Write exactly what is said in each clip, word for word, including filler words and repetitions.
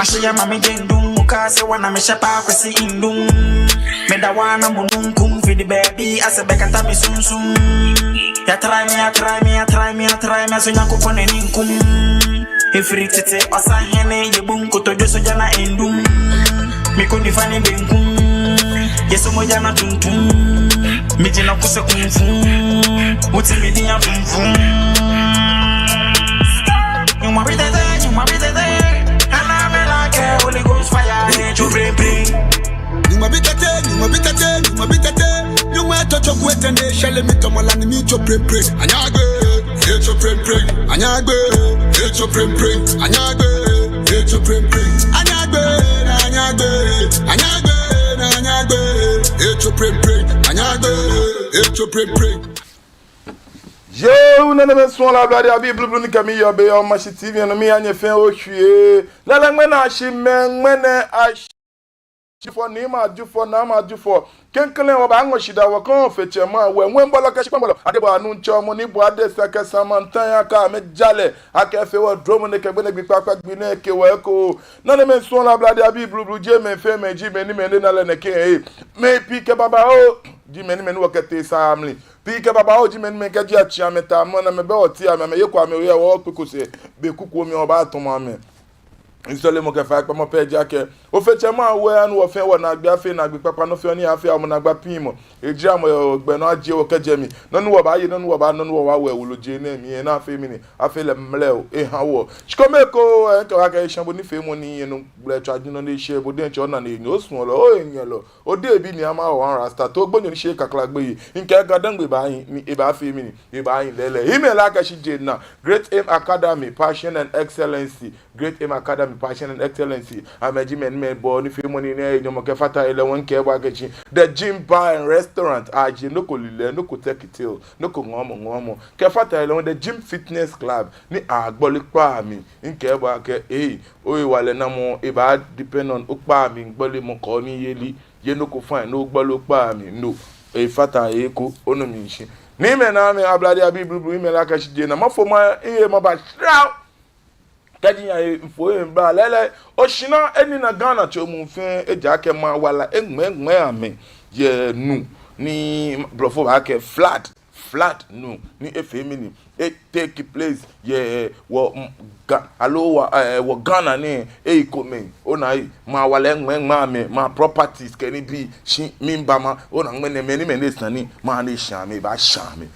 Ahyɛ ya ma me gyendum mu kaa sɛ wana me hyɛ paa kwasi ndum. Meda wana mu nunkum fidi baabi asɛ bɛkata me sunsum. Ya try me, ya try me, ya try me, ya try me, aso Nyankopɔn na ninkum. Efiri tete ɔsa hene yɛ bu nkotodwe so gyana ndum. Me kɔ nifa ne benkum. Yesu mogya na tuntum. Me gyina ko sɛ kumfum. Wote me din a funfum. Nyuma bi tete, nyuma bi tete. Ana me like Holy Ghost fire. Hey, children, pray. Nyuma bi tete, nyuma bi tete, nyuma bi tete. Nyuma eto choku etende, shale mi tomo la ni mi cho pre pre. Anyagbe, echo pre pre. Anyagbe, echo pre pre. Anyagbe, echo pre pre. Anyagbe, na anyagbe, anyagbe, na anyagbe. Echo pre pre. Anyagbe, echo pre pre. Yoo, nɛnɛmɛi suɔlɔi ablade abii blublu ni kɛ mi yɔɔ biɛ yɛ Omashi T V nɔ, miiha nyɛ fɛɛ oshwie. Lɛɛlɛŋ ŋmɛnɛ ashi mɛɛ ŋmɛnɛ ashi. Jufɔ, Nii Maa Jufɔ, Naa Maa Jufɔ. Klɛŋklɛŋ wɔbaaŋɔ shidaa wɔkɛ Ofe Tsɛ Mawu, Ŋwɛi Bɔlɔ kɛ Shikpɔŋ Bɔlɔ, Adebɔɔ Nuŋtsɔ, Mɔ ni bɔ adesa kɛ Samantan ya ka amɛjalɛ, akɛ efee wɔ dromɔ nɛkɛ gbɛ nɛɛ gbi kpakpa gbi nɛɛ kɛ wɔ eko. Nɛnɛmɛi suɔlɔi ablade abii blublu, jeee mɛi fɛɛ mɛi ji mɛi ni mɛi ni na lɛ nɛkɛ ee. Mɛi pii kɛ babaoo ji mɛi ni mɛi ni wɔkɛtee saa mli. Pii kɛ babaoo ji mɛi ni mɛi kɛji atsi amɛta mɔ ni amɛbɛ wɔteŋ amɛ, amɛyeko amɛyɛ wɔ kpeko sɛɛ. Be kukuoo mli wɔbaatsɔmɔ amɛ. Nsɔlemɔ kɛ faikpamɔ pɛ ji akɛ Ofe Tsɛ Mawu, anu wɔ fɛɛ wɔnaagbee afee naagbee kpakpa, nɔ fɛɛ nɔ ni afee amɔ naagba piŋmɔ. Ejaramɔ yɛ wɔgbɛ nɔ, ajie wɔ kɛjɛ mli. Nɔ ni wɔbaaye, nɔ ni wɔbaanu, nɔ ni wɔbaanu yɛ wolo jeŋ nɛɛ mli, ena afee mɛni, afee lɛ mlɛo eha wɔ. Shi kome ekoŋŋ, mikɛɔ akɛ esha bo nifeemɔ ni yɔɔ nɔ, gblɛ tsɔ ajinɔ ni eshɛ bo diɛŋtsɛ ona ni enyɔ osuɔlɔ, ohenyɛlɔ. Odebi ni ama wɔ one rasta, to gbonyo ni she kakla gbeyei. Mikɛɛ Ga-Dangme baahi, ni ebaafee mɛni, ebaahi lɛɛlɛŋ. Email akɛ shi je na Great Aim Academy, Passion and Excellency. Great Aim Academy, Passion and Excellency. Amɛji mɛi ni mɛi bɔ nifeemɔ ni nɛɛ nyɔmɔ kɛfata he lɛ, wɔkɛɛ bo akɛ shi The Gym Bar and Restaurant. Ajie nɔ ko lilɛi, nɔ ko tɛkitɛo, nɔ ko ŋɔɔmɔ ŋɔɔmɔ. Kɛfata he lɛ, The Gym Fitness Club, ni agbɔle kpaa mli. Mikɛɛ bo akɛ, ee, ohewalɛ namɔ, ebaa depend on okpaa mli gbɔlemɔ kɛ oniyeli. Ye nɔ ko fine ni ogbɔle okpaa mli, no efata he eko, onu mishishi. Ni mɛi nɛɛmɛi ablade abii blublu, email akɛ shi je na mafo ma, eye maba shraw. Kɛji miyaye mifo ye mba lɛɛlɛŋ. Oshi naa, enina Ghana tso muu fɛɛ, ejaakɛ maawala eŋmɛŋmɛ amɛ yɛ nu ni blɔfo baakɛɛ flood. Flood nu ni efee mɛni, e take place yɛ wɔ, mm, Ga-, aloo wɔ, eh, wɔ Ghana nɛɛ, ekomɛi, ona ei, maawala eŋmɛŋmɛ amɛ, ma properties kɛ nibii, shi miiba ma, ona ŋmɛnɛ mɛi ni mɛi ni sane, ma ni sha amɛ, baasha amɛ.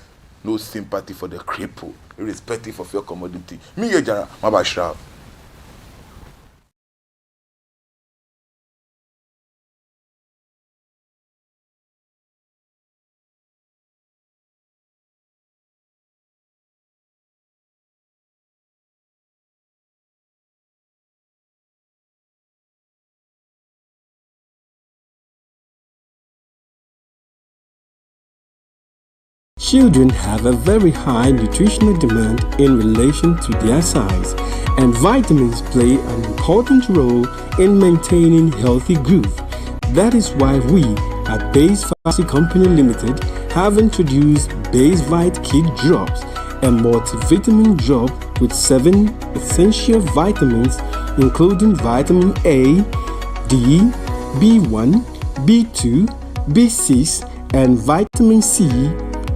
No sympathy for the cripple, irrespective of your commodity. Miiye jara, maba shraw. Children have a very high nutritional demand in relation to their size, and vitamins play an important role in maintaining healthy growth. That is why we at Base Pharmacy Company Limited have introduced Basevite Kid Drops, a multivitamin drop with seven essential vitamins, including vitamin A, D, B one, B two, B six, and vitamin C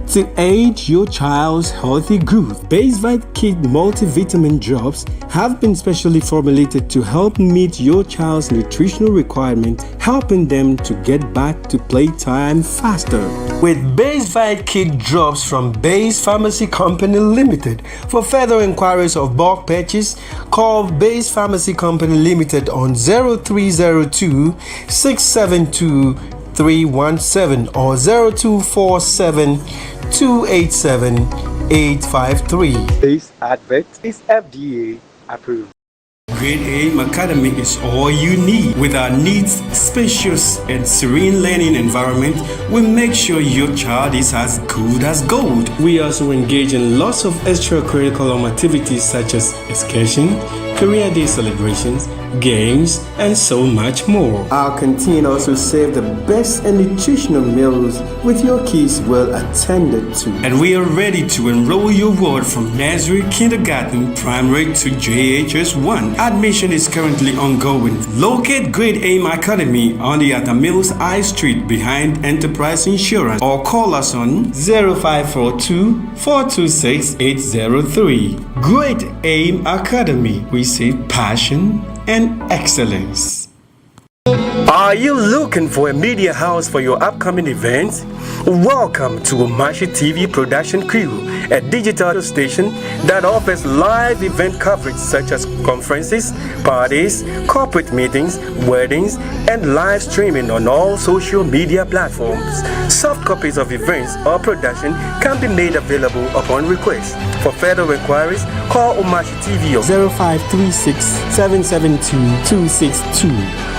to aid your child's healthy growth. Basevite Kid Multivitamin Drops have been specially formulated to help meet your child's nutritional requirement, helping them to get back to playtime faster. With Basevite Kid Drops from Base Pharmacy Company Limited, for further inquiries of bulk purchase, call Base Pharmacy Company Limited on zero three zero two, six seven two, three one seven or zero two four seven, two eight seven, eight five three. This advert is F D A approved. Great Aim Academy is all you need. With our neat, spacious, and serene learning environment, we make sure your child is as good as gold. We also engage in lots of extracurriculum activities such as excursion, career day celebrations, games, and so much more. Our canteen also serve the best and nutritional meals with your kids well attended to. And we are ready to enroll your ward from nursery, kindergarten, primary to J H S one. Admission is currently ongoing. Locate Great Aim Academy on the Atta Mills High Street behind Enterprise Insurance or call us on zero five four two, four two six, eight zero three. Great Aim Academy, we see passion and excellence. Are you looking for a media house for your upcoming events? Welcome to Omashi T V Production Crew, a digital station that offers live event coverage such as conferences, parties, corporate meetings, weddings, and live streaming on all social media platforms. Soft copies of events or production can be made available upon request. For further inquiries, call Omashi T V on zero five three six, seven seven two, two six two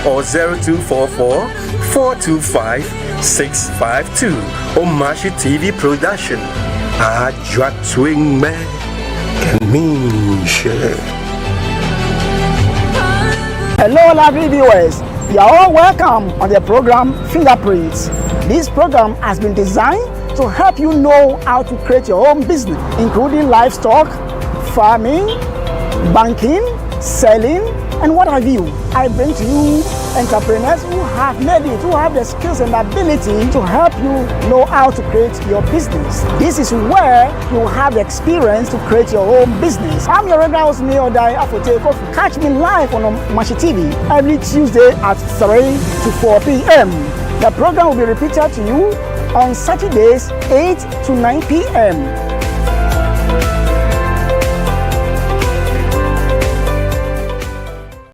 or zero two four four, four two five, six five two. Omashi T V Production. Ajwa twin me. Can mean share. Hello, lovely viewers. You are all welcome on the program Fingerprints. This program has been designed to help you know how to create your own business, including livestock, farming, banking, selling, and what have you. I bring to you entrepreneurs who have made it, who have the skills and ability to help you know how to create your business. This is where you have the experience to create your own business. I'm your regular host, Nii Odai Afotey Kofi. Catch me live on Omashi T V every Tuesday at three to four p.m. The program will be repeated to you on Saturdays, eight to nine p.m.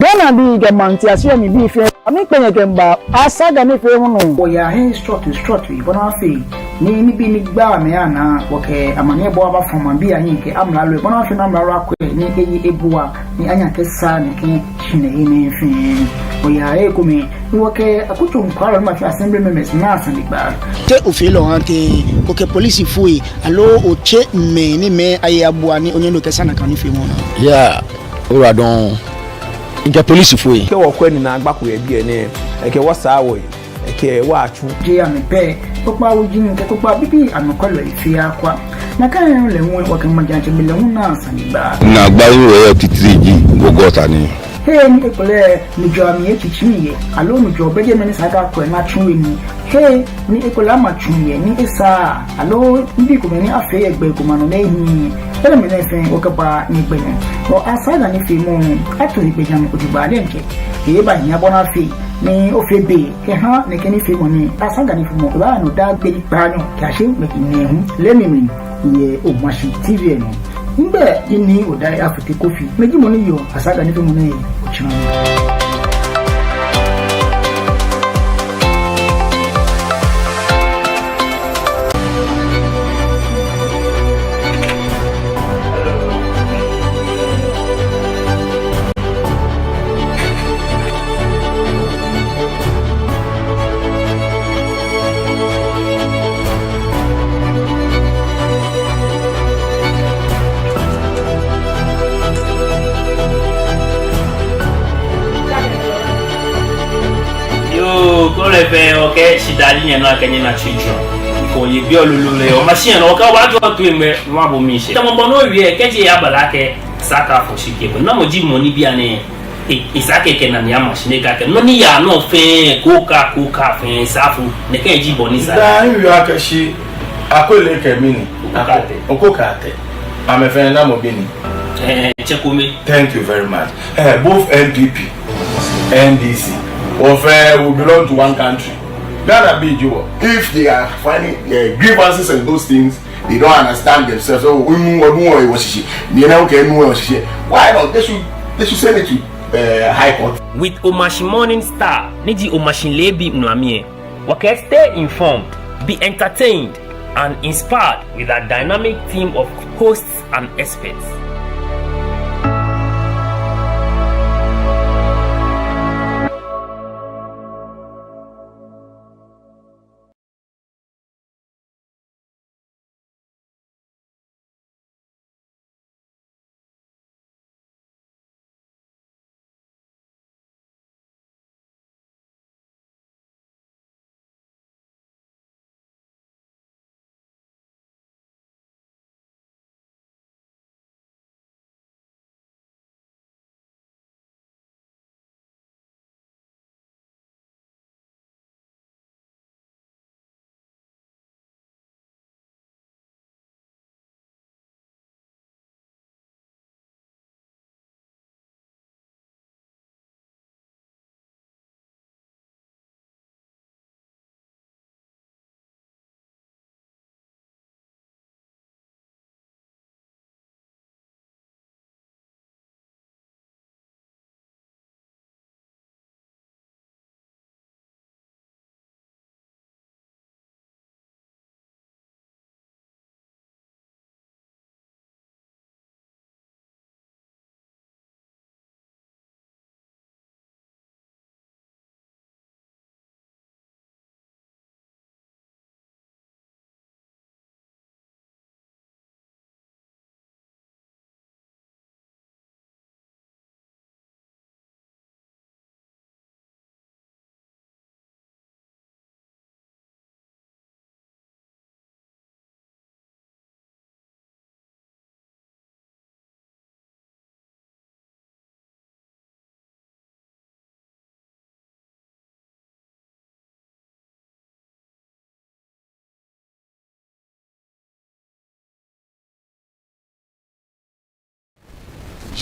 Ghanabii kɛ maŋtiase mli bii fɛɛ, amɛkpɛ nyɛ kɛmiiba Asaga nifeemɔ nɔ. Wɔyaa hei srɔtoi srɔtoi bɔ ni afee ni nibii ni gbaa mɛi anaa, wɔkɛ amaniɛbɔɔ abafɔ maŋbii ahiɛ kɛ amralo, bɔ ni afee ni amralo akwɛ ni eye ebua ni anyɛ akɛsaa nɛkɛ shihilɛi nɛɛ fɛɛ. Wɔyaa hei komɛi ni wɔkɛ akutsoŋkwralɔi ni ma fee assembly members naa sanegbaa. Te ofeɔ lɛ ohaa tɛŋŋ, okɛ polisifoi aloo otsɛɔ mɛi ni amɛye abua ni onyɛ ni okɛsaa nakai nifeemɔ nɛɛ? Yeah, ora dɔŋŋ. Mikɛ polisifoi. Kɛ wɔkwɛ ni naagba ko yɛ biɛ nɛɛ, ekɛ wɔ saa wɔyi, ekɛ wɔ atsu. Jeee amɛ pɛ, kpokpaa wuji kɛ kpokpaa bibii anɔkwɛlɔi fɛɛ akwa. Nakai nɔŋŋ lɛ hu wɔkɛ majiatsɛmɛi lɛ hu naa sanegbaa. Naagbai ni wɔyɔɔ titri ji wɔ gɔta nɛɛ. Hei ni ekolɛ nujɔɔ mli etsitsi yɛ, aloo nujɔɔ bɛ jɛmɛ ni esa akɛ akwɛ ni atsu he nii. Hei ni ekolɛ ama tsu yɛ ni esaaa, aloo nibii komɛi ni afee yɛ gbɛ ko ma nɔ ni ehiii. Enɛɛmɛi fɛɛ wɔkɛbaa nyɛgbɛ nɔ. Wɔ Asaga nifeemɔ ato egbɛjianɔ jogbaŋŋ diɛŋtsɛ. Ebahia bɔ ni afee ni ofee be kɛha nɛkɛ nifeemɔ nɛɛ. Asaga nifeemɔ ebaaya nɔ daa gbi ni kpaanyɔ kɛyashi ŋmɛji nɛɛhu. Lɛ mli yɛ Omashi T V nɔ. Migbɛi ji Nii Odai Afotey Kofi. Mi ji mɔ ni yɔɔ Asaga nifeemɔ nɛɛ otsiaŋ. Yoo, kɛlɛ fɛɛ, okɛ shidaa ji nyɛnɔ akɛ nyɛna tsuitsui. Kɛ oye biɛ lolo lɛ, Omashi nɔ, okɛ obaajɔ toi ŋmɛ, mabɔ miishɛɛ. Tamɔ bɔ ni owie, kɛji eyaba lɛ akɛ, Saka fɔ shi kɛ bɔ. Namɔ ji mɔ ni bianɛ, e, esa akɛ ekɛ enane ama shi ni ekɛɛ akɛ, nɔ ni yaa nɔ fɛɛ, kooka, kooka fɛɛ, saafo, nɛkɛ ji bɔ ni sa. Daa miwie akɛ shi, Akwele kɛ mɛni? Oko Kaate. Oko Kaate. Amɛfɛɛ namɔ bii ni? Eh, tsɛ kome. Thank you very much. Eh, both N P P, N D C, wɔ fɛɛ, we belong to one country. Ghanabii ji wɔ. If they are finding, eh, grievances and those things, they don't understand themselves. So, enu, enu wɔ shishi. Ni ena okɛ enu wɔ shishi. Why not? They should, they should send it to, eh, High Court. With Omashi Morning Star, ni ji Omashi leebi ŋulami lɛ. Wɔkɛɛ stay informed, be entertained, and inspired with our dynamic team of hosts and experts.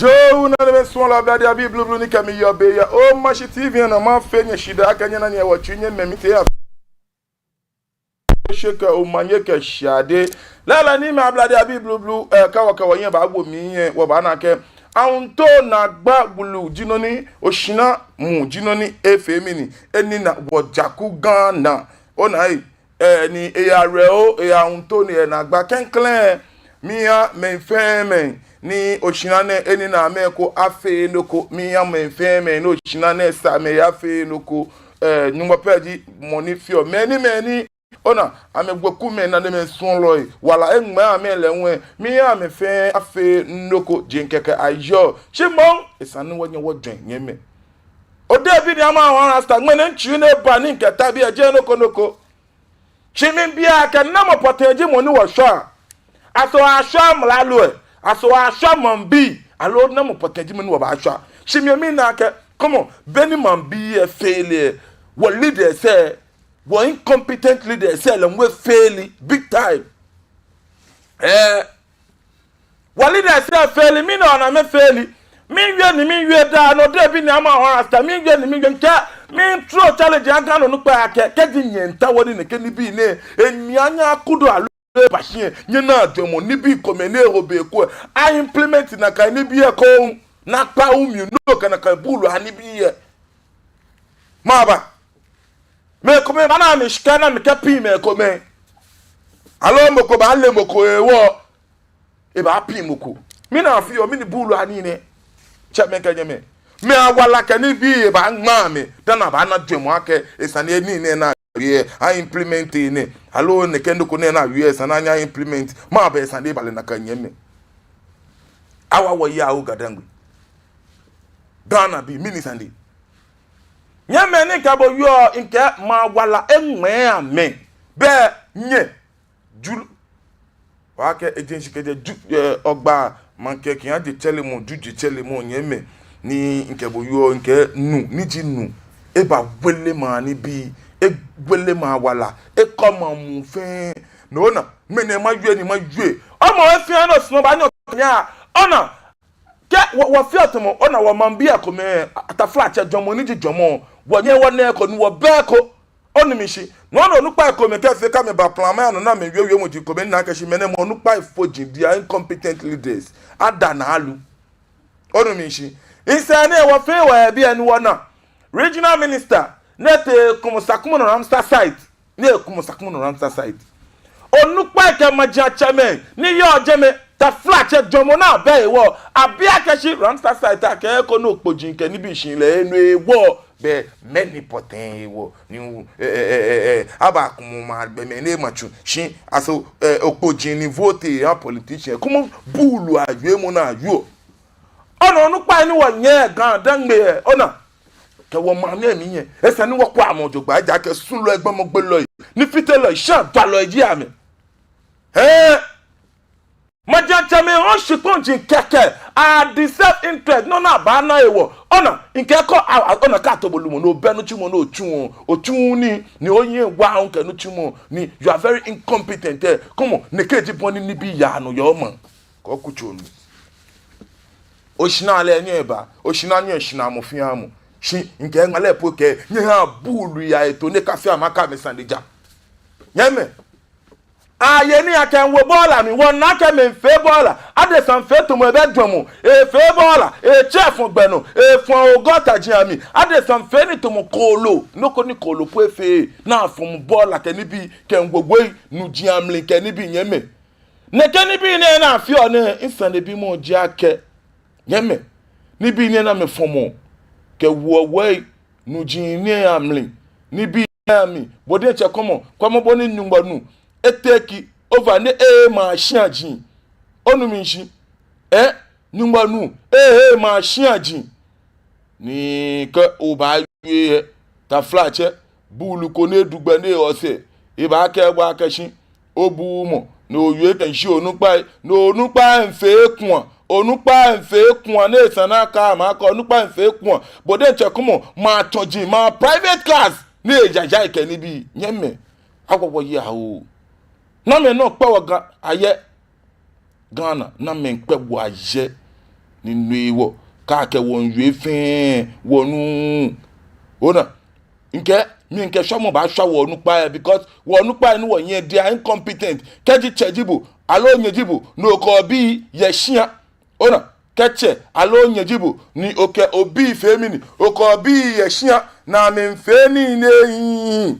Yoo, nanemɛi suɔlɔi, Ablade abii blublu ni kɛ mi yɔɔ biɛ yɛ Omashi T V nɔ, mafee nyɛ shidaa akɛ nyɛna nyɛwo tsu nyɛmɛ mi te ya. Shekɛ omanye kɛ shade. Lɛɛlɛŋ ni mɛi Ablade abii blublu, eh, kɛ wɔkɛ wɔhiɛ baagbo mli lɛ, wɔbaana akɛ ahuntoo naagba wulu ji nɔ ni, oshinaa mu ji nɔ ni efee mɛni, enina wɔ jaku Ghana. Ona ei, eh, ni eya rɛ o, eya ahuntoo ni eya naagba klɛŋklɛŋ. Miiha mɛi fɛɛ mɛi ni oshinaa nɛɛ enina amɛ eko afee nɔ ko. Miiha mɛi fɛɛ mɛi ni oshinaa nɛɛ sa amɛ afee nɔ ko. Eh, Nyɔŋmɔ pɛ ji mɔ ni feɔ mɛni mɛni. Ona, amɛwekumɛi, nanemɛi suɔlɔi, wala eŋmɛɛ amɛ lɛ ŋwɛi. Miiha amɛ fɛɛ afee nɔ ko, jeŋ kɛkɛ ayɔɔ. Shi moŋ, esa ni wɔnyɛ wɔjwɛŋ nyɛmɛi. Odehe bi ni ama ahɔ rasta, ŋmɛnɛ ŋtsui nɛɛ ba ni ŋkɛta biɛ jeee nɔ ko nɔ ko. Shi miibi akɛ namɔ pɔtɛɛ ji mɔ ni wɔshwaa? Aso ashwaa mla lo ɛ? Aso ashwaa maŋbii? Aloo namɔ pɔtɛɛ ji mɔ ni wɔbaashwa? Shi mi, mina akɛ, come on, beni maŋbii lɛ fail lɛ, wɔ leaders lɛ, wɔ incompetent leaders lɛ hu e fail big time. Eh, wɔ leaders lɛ fail, mina ona amɛ fail. Miiwie ni miiwie daa nɔŋŋ, odehe bi ni ama ahɔ rasta, miiwie ni miiwie ŋkɛɛ, miitao challenge aha Ghana onukpai akɛ, kɛji nyɛmiitao ni nɛkɛ nibii nɛɛ, emli anyɛ akudɔ aloo eba shi lɛ, nyɛnaa jwɛŋmɔ nibii komɛi ni eho be ko lɛ, a implement nakai nibii lɛ ekoŋŋ, ni akpa wɔ mli nɔ kɛ nakai buului anibii lɛ. Maba. Mɛi komɛi baana amɛshika ni amɛkɛpiŋ mɛi komɛi. Aloo mɔ ko baale mɔ ko hewɔ ebaapiŋ mɔ ko. Mɛni afeɔ, mɛni buului anii nɛ? Tsɛmɛi kɛ nyɛmɛi. Mɛi awala kɛ nibii lɛ baaŋma amɛ dani abaana jwɛŋmɔ akɛ esa ni nii nɛɛ ni awie lɛ, a implement enɛ. Aloo nɛkɛ nɔ ko nɛɛ ni awie lɛ, esa ni anyɛ a implement. Maba, esa ni eba lɛ nakai nyɛmɛi. Awa wɔyi awo Ga-Dangme. Ghanabii, mɛni sane? Nyɛmɛi ni ŋkɛ bo wieɔ, ŋkɛɛ mɛi awala eŋmɛɛ amɛ. Bɛ nyɛ Ju, wɔkɛɛ ejeŋ shi kɛjɛ Ju, eh, Ogba maŋkɛ kɛyaje Tsɛlemɔ, Ju je Tsɛlemɔ, nyɛmɛi ni ŋkɛ bo wieɔ, ŋkɛɛ nu, ni ji nu, ebawele maŋ nibii, ewele maŋ awala, ekɔ maŋ muu fɛɛ. No ona, ŋmɛnɛ mawie ni mawie. Omɔ efia no sino ba nyo nya. Ona, kɛ wɔ, wɔfee tamɔ, ona, wɔmaŋbii komɛi, taflatsɛ, jwɛŋmɔ ni ji jwɛŋmɔ, wɔnyɛ wɔna eko ni wɔbɛ eko. Onu mi shishi. No nɔ onukpai komɛi kɛfee kɛ amɛba plan mli anɔ ni amɛwie wiemɔi komɛi, ni akɛɛ shi mɛi nɛɛ mɔ onukpai foji, they are incompetent leaders. Ada naa lu. Onu mi shishi. Ŋsɛɛ nɛɛ wɔfɛɛ wɔyɛ biɛ ni wɔna regional minister ni etee Kumasi Kumɔnɔ Ramsar site. Ni ekumɔ Sakumɔnɔ Ramsar site. Onukpai kɛ majiatsɛmɛi ni yɔɔ jɛmɛ, taflatsɛ, jwɛŋmɔ ni abɛ hewɔ, abi akɛ shi Ramsar site akɛ eko ni okpoji kɛ nibii shihilɛ enɔ hewɔ, bɛ mɛni pɔtɛɛ hewɔ ni, eh, eh, eh, eh, eh, abakumɔ maŋ gbɔmɛi ni ema tsu shi, aso, eh, okpoji ni vote aha politician. Kumɔ buului awiemɔ ni awieɔ. Ona onukpai ni wɔyɛ Ga-Dangme lɛ, ona. Kɛ wɔmaŋ nɛɛ mli lɛ, esa ni wɔkwɛ amɛ jogbaŋŋ, ejaakɛ sulɔi, gbɔmɔgbelɔi, nifitelɔi, shãa dwalɔi ji amɛ. Hɛɛ. Majiatsɛmɛi, oshikpɔŋ ji kɛkɛ, a deserve interest, no na baana hewɔ. Ona, ŋkɛɛ kɔ, a, a, ona kɛ ato bo lumɔ, ni obɛ nitsumɔ ni otsuɔ, otsuuu nii, ni ohiɛ wa ŋkɛ nitsumɔ, ni you are very incompetent, eh. Come on, nɛkɛ ji bɔ ni nibii yaa nɔ yɛ omaŋ. Kɔ kutso nu. Oshinaa lɛ nyɛba, oshinaa nyɛshinaa mɔ fɛɛ mɔ. Shi ŋkɛɛ ŋmalɛ po kɛ, nyɛhaa buului aye to ni akafee amɛ akɛ amɛsane ja. Nyɛmɛi. Aye ni akɛ ŋwo bɔla mli, wɔna akɛ mɛi fee bɔla. Adesa fee tamɔ ebɛ jwɛŋmɔ, efee bɔla, etsɛ fɔŋ gbɛ nɔ, efɔŋ gɔta jia mli. Adesa fee nii tamɔ kooloo, nɔ ko ni kooloo po efee, ni afɔɔ bɔla kɛ nibii, kɛ ŋwo woi, nu jia mli kɛ nibii, nyɛmɛi. Nɛkɛ nibii nɛɛ ni afeɔ nɛɛ, misanebimɔ ji akɛ, nyɛmɛi, nibii nɛɛ ni amɛfɔɔ kɛwoɔ woi, nu jia nɛɛ mli, nibii nɛɛ mli, bo diɛŋtsɛ kwɛmɔ, kwɛmɔ bɔ ni Nyɔŋmɔ nu etake over ni ehe maŋ shia ji. Onu mi shishi? Eh, Nyɔŋmɔ nu ehe maŋ shia ji. Ni kɛ obaawie lɛ, taflatsɛ, buului ko ni edu gbɛ ni ewo sɛɛ, ebaakɛɛ bo akɛ shi obuuu mɔ, ni owie kɛshi onukpai, ni onukpai miifee kua, onukpai miifee kua, ni esa ni akɛ amɛ akɛ onukpai miifee kua. Bo diɛŋtsɛ kwɛmɔ, maŋ tsɔji, maŋ private cars, ni ejaja kɛ nibii, nyɛmɛi, awo wɔyi awo. Namɛi nɔ kpɛ wɔ Ga ayɛ? Ghana, namɛi kpɛ wɔ ayɛ? Ni no hewɔ, kɛ akɛ wɔmiiwie fɛɛ, wɔnuuu. Ona, mikɛɛ, mikɛɛ shwamɔ baashwa wɔ onukpai lɛ, because wɔ onukpai ni wɔyɛ, they are incompetent. Kɛji tsɛ ji bo, aloo nyɛ ji bo, ni okɛ obii yɛ shia. Ona, kɛ tsɛ aloo nyɛ ji bo, ni okɛ obii fee mɛni, okɛ obii yɛ shia, ni amɛmiifee nii ni ehiii.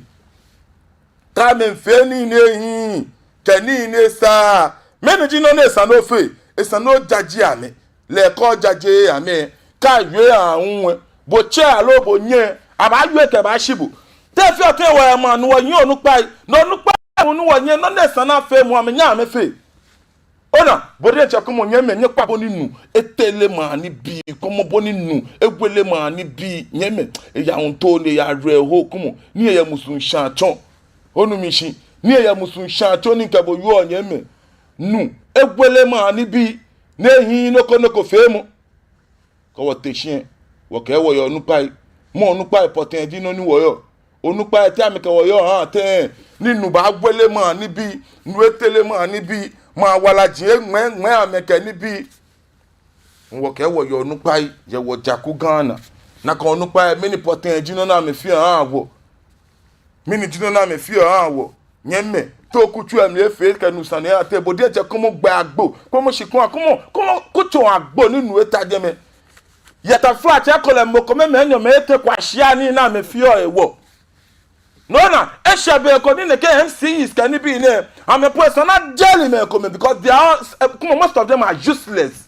Kɛ amɛmiifee nii ni ehiii, kɛ nii ni esaaa, mɛni ji nɔ ni esa ni ofee? Esa ni ojaje amɛ. Lɛ kɛ ojajeee amɛ, kɛ awie aahu lɛ, bo tsɛ aloo bo nyɛ, abaawie kɛbashi bo. Te fɛɛ tɛŋŋ wɔyɛ maŋ ni wɔyɛ onukpai, ni onukpai ni wɔyɛ, nɔ ni esa ni afee moŋ amɛnyɛɛɛ amɛfee. Ona, bo diɛŋtsɛ kwɛmɔ nyɛmimɛi, nyɛkwɛa bɔ ni nu etere maŋ nibii, kwɛmɔ bɔ ni nu ewere maŋ nibii, nyɛmimɛi, eya ŋtoo ni eya rɛ ho, kwɛmɔ, ni eyɛ musuŋshãa tsɔ. Onu mi shishi, ni eyɛ musuŋshãa tsɔ ni mikɛ bo wieɔ nyɛmimɛi. Nu ewere maŋ nibii, ni ehiii nɔ ko nɔ ko feemɔ. Kɛ wɔte shi lɛ, wɔkɛɛ wɔyɛ onukpai. Mɔ onukpai pɔtɛɛ ji nɔ ni wɔyɔɔ. Onukpai, te amɛkɛ wɔ yɔɔ haa tɛŋŋ? Ni nu baawere maŋ nibii, nu etere maŋ nibii, maŋ wala ji eŋmɛɛŋmɛɛ amɛ kɛ nibii. Wɔkɛɛ wɔyɛ onukpai yɛ wɔjaku Ghana. Nakai onukpai, mɛni pɔtɛɛ ji nɔ ni amɛfeɔ haa wɔ? Mɛni ji nɔ ni amɛfeɔ haa wɔ? Nyɛmimɛi, te okutso lɛ mli efee kɛ nu sane haa tɛŋŋ? Bo diɛŋtsɛ kwɛmɔ gbɛ agbo, kwɛmɔ shikpɔŋ, kwɛmɔ, kwɛmɔ kutso agbo ni nu eta jɛmɛ. Yɛ taflatsɛ ko lɛ, mɔ komɛi, mɛi enyɔ, mɛi etɛ kwashia nii ni amɛfeɔ hewɔ. No ona, eshɛ be ko ni nɛkɛ M C Es kɛ nibii nɛɛ, amɛ po esa ni ajali mɛi komɛi, because they are all, eh, kwɛmɔ, most of them are useless.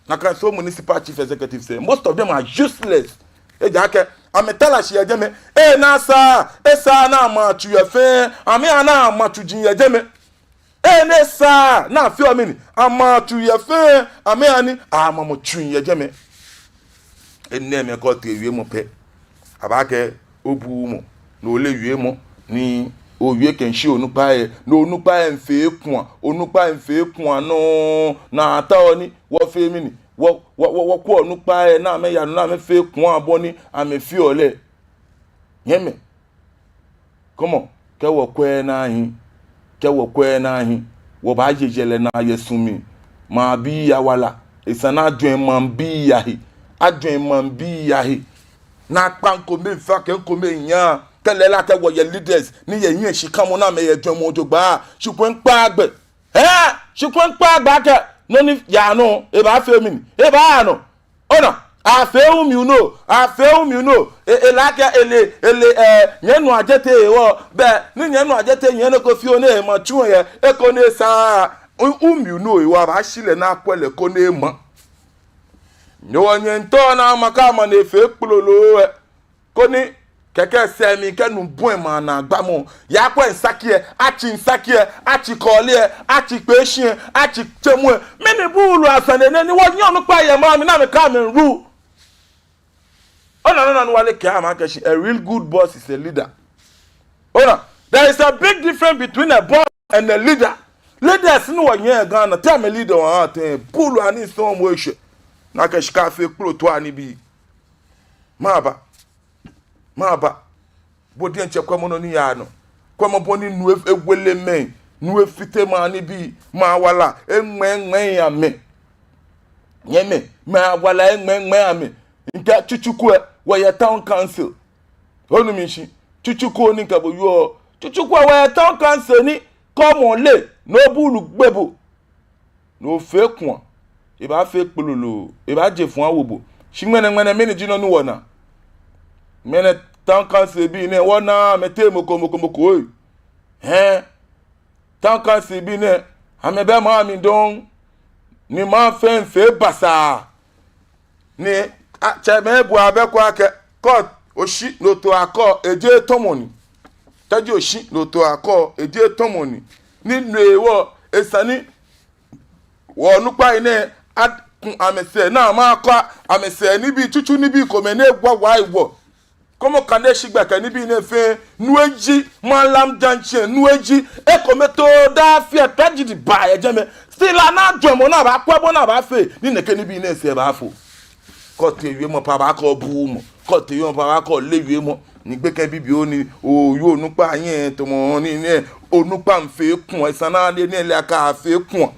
Nakai so municipal chief executives lɛ, most of them are useless. Ejaakɛ amɛtara shi yɛ jɛmɛ. Enɛ esaaa, esaaa ni amɛtsu yɛ fɛɛ, amɛha ni amɛtsu ji yɛ jɛmɛ. Enɛ esaaa ni afeɔ mɛni, amɛtsu yɛ fɛɛ, amɛha ni amɛtsu yɛ jɛmɛ. Enɛɛmɛi kɛ otee wiemɔ pɛ, abaakɛɛ obuuu mɔ, ni oleee wiemɔ, ni owie kɛshi onukpai lɛ, ni onukpai lɛ miifee kua, onukpai lɛ miifee kua nɔŋŋ, ni ataoɔ ni wɔfee mɛni, wɔ, wɔ, wɔ, wɔkwɛ onukpai lɛ ni amɛya nɔ ni amɛfee kua bɔ ni amɛfeɔ lɛ. Nyɛmimɛi, kwɛmɔ, kɛ wɔkwɛɛɛ naa hi, kɛ wɔkwɛɛɛ naa hi, wɔbaaye yɛlɛ naa yɛ su mli. Maŋbii awala, esa ni ajwɛŋ maŋbii ahe, ajwɛŋ maŋbii ahe. Ni akpa ŋkomɛi miifa kɛ ŋkomɛi miinyaa, kɛ lɛ lɛ akɛ wɔyɛ leaders ni yɛ hiɛ shikamɔ ni amɛyɛ jwɛŋmɔ jogbaŋŋ, shi kwɛ miikpa gbɛ. Hɛɛ, shi kwɛ miikpa gbɛ akɛ nɔ ni yaa nɔ, ebaafee mɛni, ebaaha nɔ. Ona, afee whom you know, afee whom you know. E, ele akɛ ele, ele, eh, nyɛmi nuu Adjetey hewɔ, bɛ, ni nyɛmi nuu Adjetey yɛ nɔ ko fioo ni ema tsu yɛ, eko ni esaaa, whom you know hewɔ, abaashi lɛ ni akwɛ lɛ koni ema. Nyɛ wɔ nyɛmiitao ni ama kɛ ama ni efee kplolo lɛ. Koni kɛkɛ sɛɛ mli kɛ nu bɔi maŋ naa gbamɔ. Yaakwɛ misaki lɛ, atsi misaki lɛ, atsi kɔɔle lɛ, atsi kpeeshi lɛ, atsi tsɛmɔ lɛ. Mɛni buului asane nɛ ni wɔnyɛ onukpai yɛ maŋ mli ni amɛkɛɛ amɛmiiru? Ona, ona, ona, ni wɔle akɛ ama akɛ shi, a real good boss is a leader. Ona, there is a big difference between a boss and a leader. Leaders ni wɔyɛ Ghana, te amɛ leader wɔ haa tɛŋŋ, buului anii sɔŋŋ mɔ eshwɛ. Ni akɛ shika fee kplotoa nibii. Maba. Maba. Bo diɛŋtsɛ kwɛmɔ nɔ ni yaa nɔ. Kwɛmɔ bɔ ni nu e-, ewere mɛi, nu efite maŋ nibii, maŋ wala eŋmɛɛŋmɛɛ amɛ. Nyɛmimɛi, maŋ wala eŋmɛɛŋmɛɛ amɛ. Mikɛɛ Tsutsu ko lɛ, wɔyɛ town council. Onu mi shishi, Tsutsu ko ni mikɛ bo wieɔ. Tsutsu ko lɛ, wɔyɛ town council ni kɛ mɔ le, ni obuului gbe bo, ni ofee kua, ebaafee kplolo, ebaaje fuu awo bo. Shi ŋmɛnɛ, ŋmɛnɛ, mɛni ji nɔ ni wɔna? Ŋmɛnɛ town council bii nɛɛ, wɔnaaa amɛteŋ mɔ ko, mɔ ko, mɔ ko, oi. Hɛɛ, town council bii nɛɛ, amɛbɛ maŋ mli dɔŋŋ, ni maŋ fɛɛ miifee basaa. Ni, a, tsɛmɛi ebu abɛ ko akɛ, kɛ oshi ni oto akɔ, ejeee tɔmɔ ni. Kɛji oshi ni oto akɔ, ejeee tɔmɔ ni. Ni no hewɔ, esa ni wɔ onukpai nɛɛ aku amɛsɛɛ, ni amɛkɔ amɛsɛɛ nibii, tsutsu nibii komɛi ni egwa wa hewɔ. Kɔmɔ kane shi gbɛ kɛ nibii nɛɛ fɛɛ, nu eji, malam janche, nu eji, ekomɛi too daa fɛɛ tragedy baa yɛ jɛmɛ. Still, ana jwɛŋmɔ ni abaakwɛ bɔ ni abaafee, ni nɛkɛ nibii nɛɛ sɛɛ baafo. Kɛ otee wiemɔ pɛ abaakɛɛ obuuu mɔ, kɛ otee wiemɔ pɛ abaakɛɛ oleee wiemɔ, ni gbekɛ bibioo ni, oyoo onukpa nyɛ, tɔmɔ ni nɛɛ, onukpa miifee kua, esa ni ale ni ele akɛ afee kua.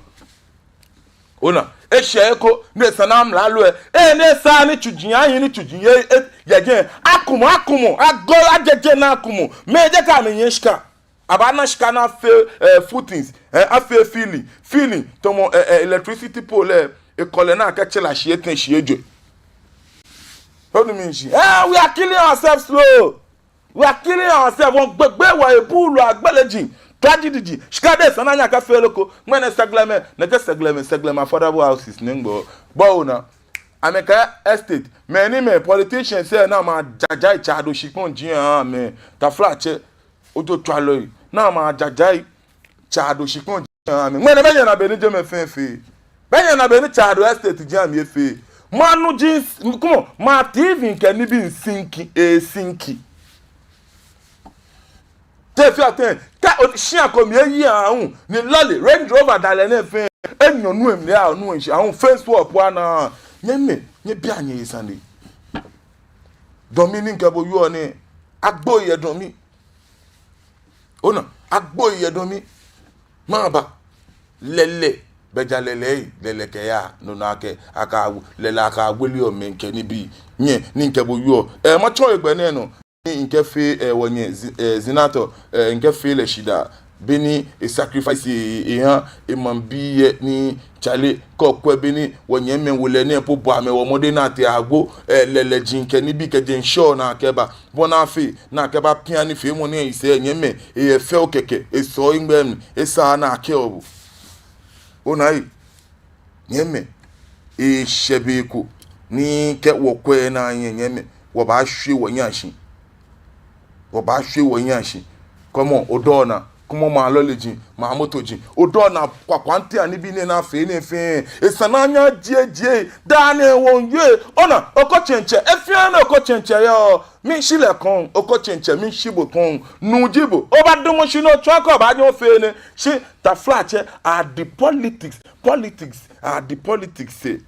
Ona, eshɛ eko, ni esa ni amla lɛ, eh, ni esa ni tsuji ahi ni tsuji yɛ, eh, yɛ jɛi. Akumɔ, akumɔ, agbo, ajɛjɛ ni akumɔ. Mɛi jɛ kɛ amɛnyiɛ shika. Abaana shika ni afee, eh, footings, eh, afee filling, filling, tamɔ, eh, eh, electricity pole lɛ, ekɔlɛ ni akɛtsɛ lɛ shii etɛ shii ejwɛ. Onu mishishi? Eh, we are killing ourselves slow. We are killing ourselves. Wɔgbegbe wɔhe, buului agbele ji, tragedy ji. Shika diɛŋtsɛ esa ni anyɛ akɛfee lɛ eko. Ŋmɛnɛ sɛɛgbɛlɛmɛi, nɛkɛ sɛɛgbɛlɛmɛi, sɛɛgbɛlɛmɛi affordable houses ni ŋgbo. Bɔ ona. Amɛkɛ estate. Mɛni mɛi politicians lɛ ni amɛjajai tsado shikpɔŋ ji amɛ. Taflatsɛ. Ojo tswalɔi. Ni amɛjajai tsado shikpɔŋ ji amɛ. Ŋmɛnɛ bɛ nyɛna bɔ ni jɛmɛ fɛɛ fee. Bɛ nyɛna bɔ ni tsado estate ji amɛ efee. Manu ji, kumɔ, ma T V kɛ nibii sinki, e sinki. Te fia te, kɛ o shia ko mli eyi ahu, ni lɔle, Range Rover dalɛ nɛɛ fɛɛ, enyɔ nu emli a, nu enshi, ahu fɛɛ swap ana. Nyɛmɛi, nyɛbia nyɛhe sane. Dɔŋ mi ni ŋkɛ bo yɔɔ nɛɛ, agbo yɛ dɔŋ mi. Ona, agbo yɛ dɔŋ mi. Maba. Lɛlɛ, bɛ ja lɛlɛ, lɛlɛ kɛya, no na akɛ, aka, lɛlɛ akawele omɛi kɛ nibii. Nyɛ, ni ŋkɛ bo yɔɔ. Eh, matsɔ egbɛ nɛɛ nɔ. Ni ŋkɛfee, eh, wɔnyɛ, zi-, eh, Zinator, eh, ŋkɛfee lɛ shidaa. Beni e sacrifice, e, eha, emaŋbii yɛ ni chale, kɔkwɛ beni, wɔnyɛmimɛi wolɛi nɛɛ po bɔ amɛ wɔ mɔdɛŋ ni atee agbo, eh, lɛlɛji kɛ nibii kɛjɛ ŋshɔ ni akɛba. Bɔ ni afee, ni akɛba pia nifeemɔ nɛɛ yisɛɛ nyɛmimɛi, eyɛ fɛo kɛkɛ, esɔ eŋmɛ mli, esaa ni akɛɔ bo. Ona ei. Nyɛmimɛi, eshɛ be ko, ni kɛ wɔkwɛ naa nyɛ, nyɛmimɛi, wɔbaashwie wɔnyaa shi. Wɔbaashwie wɔnyaa shi. Kwɛmɔ, odɔɔ naa, kwɛmɔ maŋ lɔle ji, maŋ moto ji. Odɔɔ naa kwakwaŋ tɛŋŋ nibii nɛɛ ni afee nɛɛ fɛɛ. Esa ni anyɛ ajie jie, daa nɛɛ wɔŋwie, ona, oko tsɛŋtsɛ, efia ni oko tsɛŋtsɛ yɔɔ. Miishi lɛ kɔŋ, oko tsɛŋtsɛ, miishi bo kɔŋ, nuu ji bo, obadamɔ shi ni otsɔɔ akɛ obaanyɛ ofee nɛ, shi taflatsɛ, adi politics, politics, adi politics lɛ,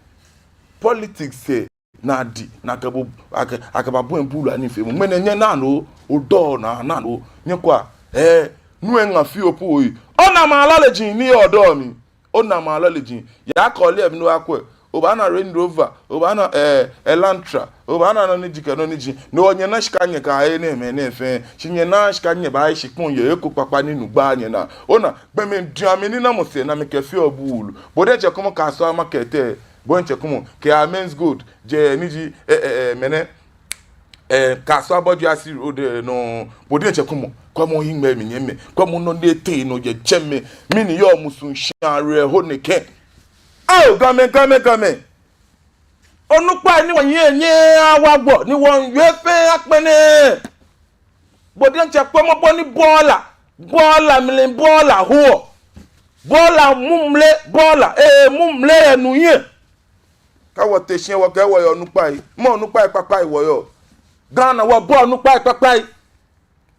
politics lɛ, ni adi, ni akɛ bo, akɛ, akɛbabɔi buului anifeemɔ, ŋmɛnɛ nyɛnaa no, odɔɔ naa, naa no, nyɛkwɛa, eh, nu eŋa fioo po oyi, ona maŋ lɔle ji ni yɔɔ odɔɔ mli. Ona maŋ lɔle ji. Yaa kɔle mli ni oyakwɛ. Obaana Range Rover, obaana, eh, Elantra, obaana nɔ ni ji kɛ nɔ ni ji. No nyɛna shika nyɛkɛhe nɛɛmɛi nɛɛ fɛɛ. Shi nyɛnaaa shika nyɛbahe shikpɔŋ yɛ he ko kpakpa ni nu gbaaa nyɛnaa. Ona, gbɔmɛi diɛŋtsɛ amɛnina mɔ sɛɛ ni amɛkɛfeɔ buului. Bo diɛŋtsɛ kwɛmɔ Kasoa market lɛ. Bo diɛŋtsɛ kwɛmɔ kɛ Amen Gold. Jɛ ni ji, eh, eh, eh, mɛnɛ. Eh, Kasoa Aboagye Ase Road, eh, nɔ, bo diɛŋtsɛ kwɛmɔ, kwɛmɔ hiŋmɛi mli nyɛmimɛi, kwɛmɔ nɔ ni etee nɔ yɛ jɛmɛ, mɛni yɔɔ musuŋshãa rɛ ho nɛkɛ. Ao, Gamɛi, Gamɛi, Gamɛi. Onukpai ni wɔnyɛ nyɛ awa gbɔ, ni wɔŋwie fɛɛ akpɛnɛ. Bo diɛŋtsɛ kwɛmɔ bɔ ni bɔla, bɔla mli bɔla hoɔ. Bɔla mumle, bɔla, eh, mumle yɛ nu hiɛ. Kɛ wɔte shi wɔkɛɛ wɔyɛ onukpai, mɛɛ onukpai kpakpai wɔyɔɔ? Ghana wɔbɔɔɔ onukpai kpakpai.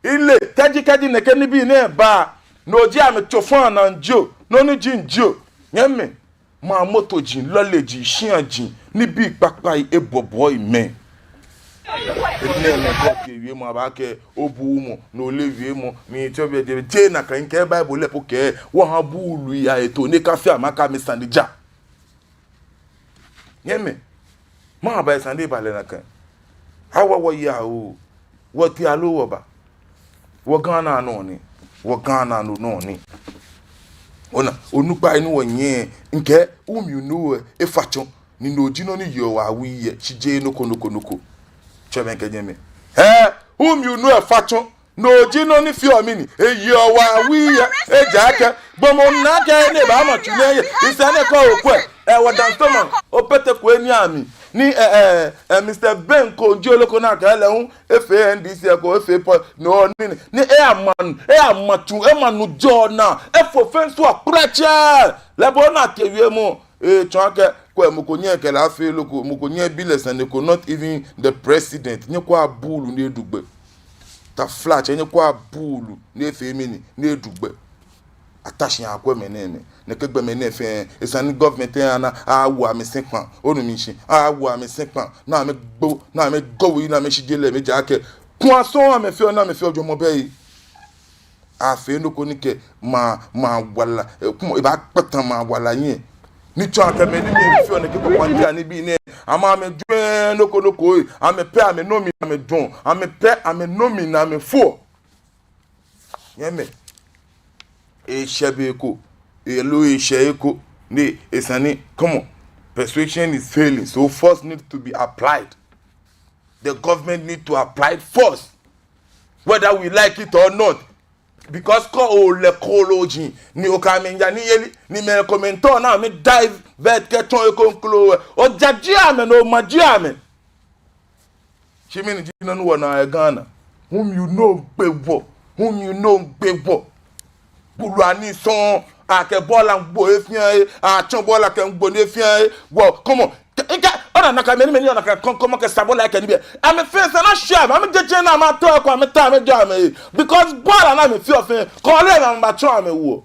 Ile, kɛji, kɛji nɛkɛ nibii nɛɛ ba, no ji amɛtsofa naa jio, nɔ ni ji jio. Nyɛmimɛi, maŋ moto ji, lɔle ji, shia ji, nibii kpakpai ebɔbɔi mɛi. Enɛɛmɛi kɛ owie mɔ abaakɛɛ obuuu mɔ, no ole wiemɔ, ni tsɔ bɛ jɛ, jɛ nakai ŋkɛɛ Bible lɛ po kɛɛ, wɔha buului ahe too, ni akafee amɛ akɛ amɛsane ja. Nyɛmimɛi, mɛɛba esani eba lɛ nakai? Awa wɔya oo, wɔtee aloo wɔba. Wɔ Ghana nɔ ni, wɔ Ghana nɔ nɔ ni. Ona, onukpai ni wɔnyɛ, ŋkɛɛ, whom you know, eh, efa tsɔ, ni no ji nɔ ni yeɔ wɔ awui yɛ, shi jeee nɔ ko, nɔ ko, nɔ ko. Tsɔɔmɔ ŋkɛɛ nyɛmimɛi. Eh, whom you know efa tsɔ, no ji nɔ ni feɔ mɛni, eyeɔ wɔ awui yɛ, ejaakɛ, gbɔmɔ naa akɛ ni ebaama tsu nɛɛ yɛ, esa ni ekɔ okwɛ, eh, wɔ Dansoman, Opete Kwei ni ami, ni, eh, eh, eh, Mister Ben Konjo loko naa kɛ lɛ hu, efee N D C ko, efee pɔ, no ni, ni eyama, eyama tsu, ema nu jɔɔ naa, efo fɛn so akuratsɛ, lɛ bo naa kɛ wiemɔ, etsɔɔ akɛ, kwɛ mɔ ko nyɛɛɛ kɛ lɛ afee loko, mɔ ko nyɛɛɛ bi lɛ sane ko, not even the president, nyɛkwɛa buului ni edu gbɛ. Taflatsɛ, nyɛkwɛa buului ni efee mɛni, ni edu gbɛ. Ata shi akwɛ mɛi nɛɛmɛi, nɛkɛ gbɔmɛi nɛɛ fɛɛ, esa ni government lɛ ana, awo amɛ sɛi kpaa, onu mishishi, awo amɛ sɛi kpaa, ni amɛgbo, ni amɛgbo wɔ, ni amɛshi je lɛ mli ejaakɛ, kuu asɔ amɛfeɔ, ni amɛfeɔ jɔɔmɔ bɛ yi. Afee nɔ ko ni kɛ maŋ, maŋ wala, eh, kwɛmɔ, ebaakpata maŋ wala hiɛ. Ni tsɔɔ akɛ mɛi ni mɛi feɔ nɛkɛ kɔkɔɔkɔ anii bii nɛɛ, amɛ amɛjwɛŋ nɔ ko nɔ ko ee, amɛ pɛ amɛnɔ mli ni amɛjwɛŋɔ, amɛ pɛ amɛnɔ mli ni amɛfeɔ. Nyɛmɛi, eshɛ be ko, aloo eshɛ he ko ni esa ni, come on, persuasion is failing, so force need to be applied. The government need to apply force, whether we like it or not. Because kɛ olɛ kooloo ji, ni okɛ amɛ miiya niyeli, ni mɛi komɛi miitao ni amɛ divert kɛtsɔ he kroko lɛ, ojaje amɛ ni omaje amɛ. Shi mɛni ji nɔ ni wɔnaa yɛ Ghana? Whom you know gbe wɔ, whom you know gbe wɔ. Buulu anii sɔŋŋ, akɛ bɔɔla miigbo he fɛɛ he, atsɔ bɔɔla kɛmiigbo he fɛɛ he. Wɔ, come on. Kɛ, kɛ, ona nakai mɛi ni, mɛi ni, ona nakai kɔŋkɔmɔ kɛ sabɔla kɛ nibii. Amɛfɛɛ sɛɛ ni ashɛ amɛ, amɛjeee ni amɛtao eko amɛta amɛjɛ amɛ. Because bɔɔla ni amɛfeɔ fɛɛ, kɔɔle ni amɛbaatsɔ amɛwoɔ.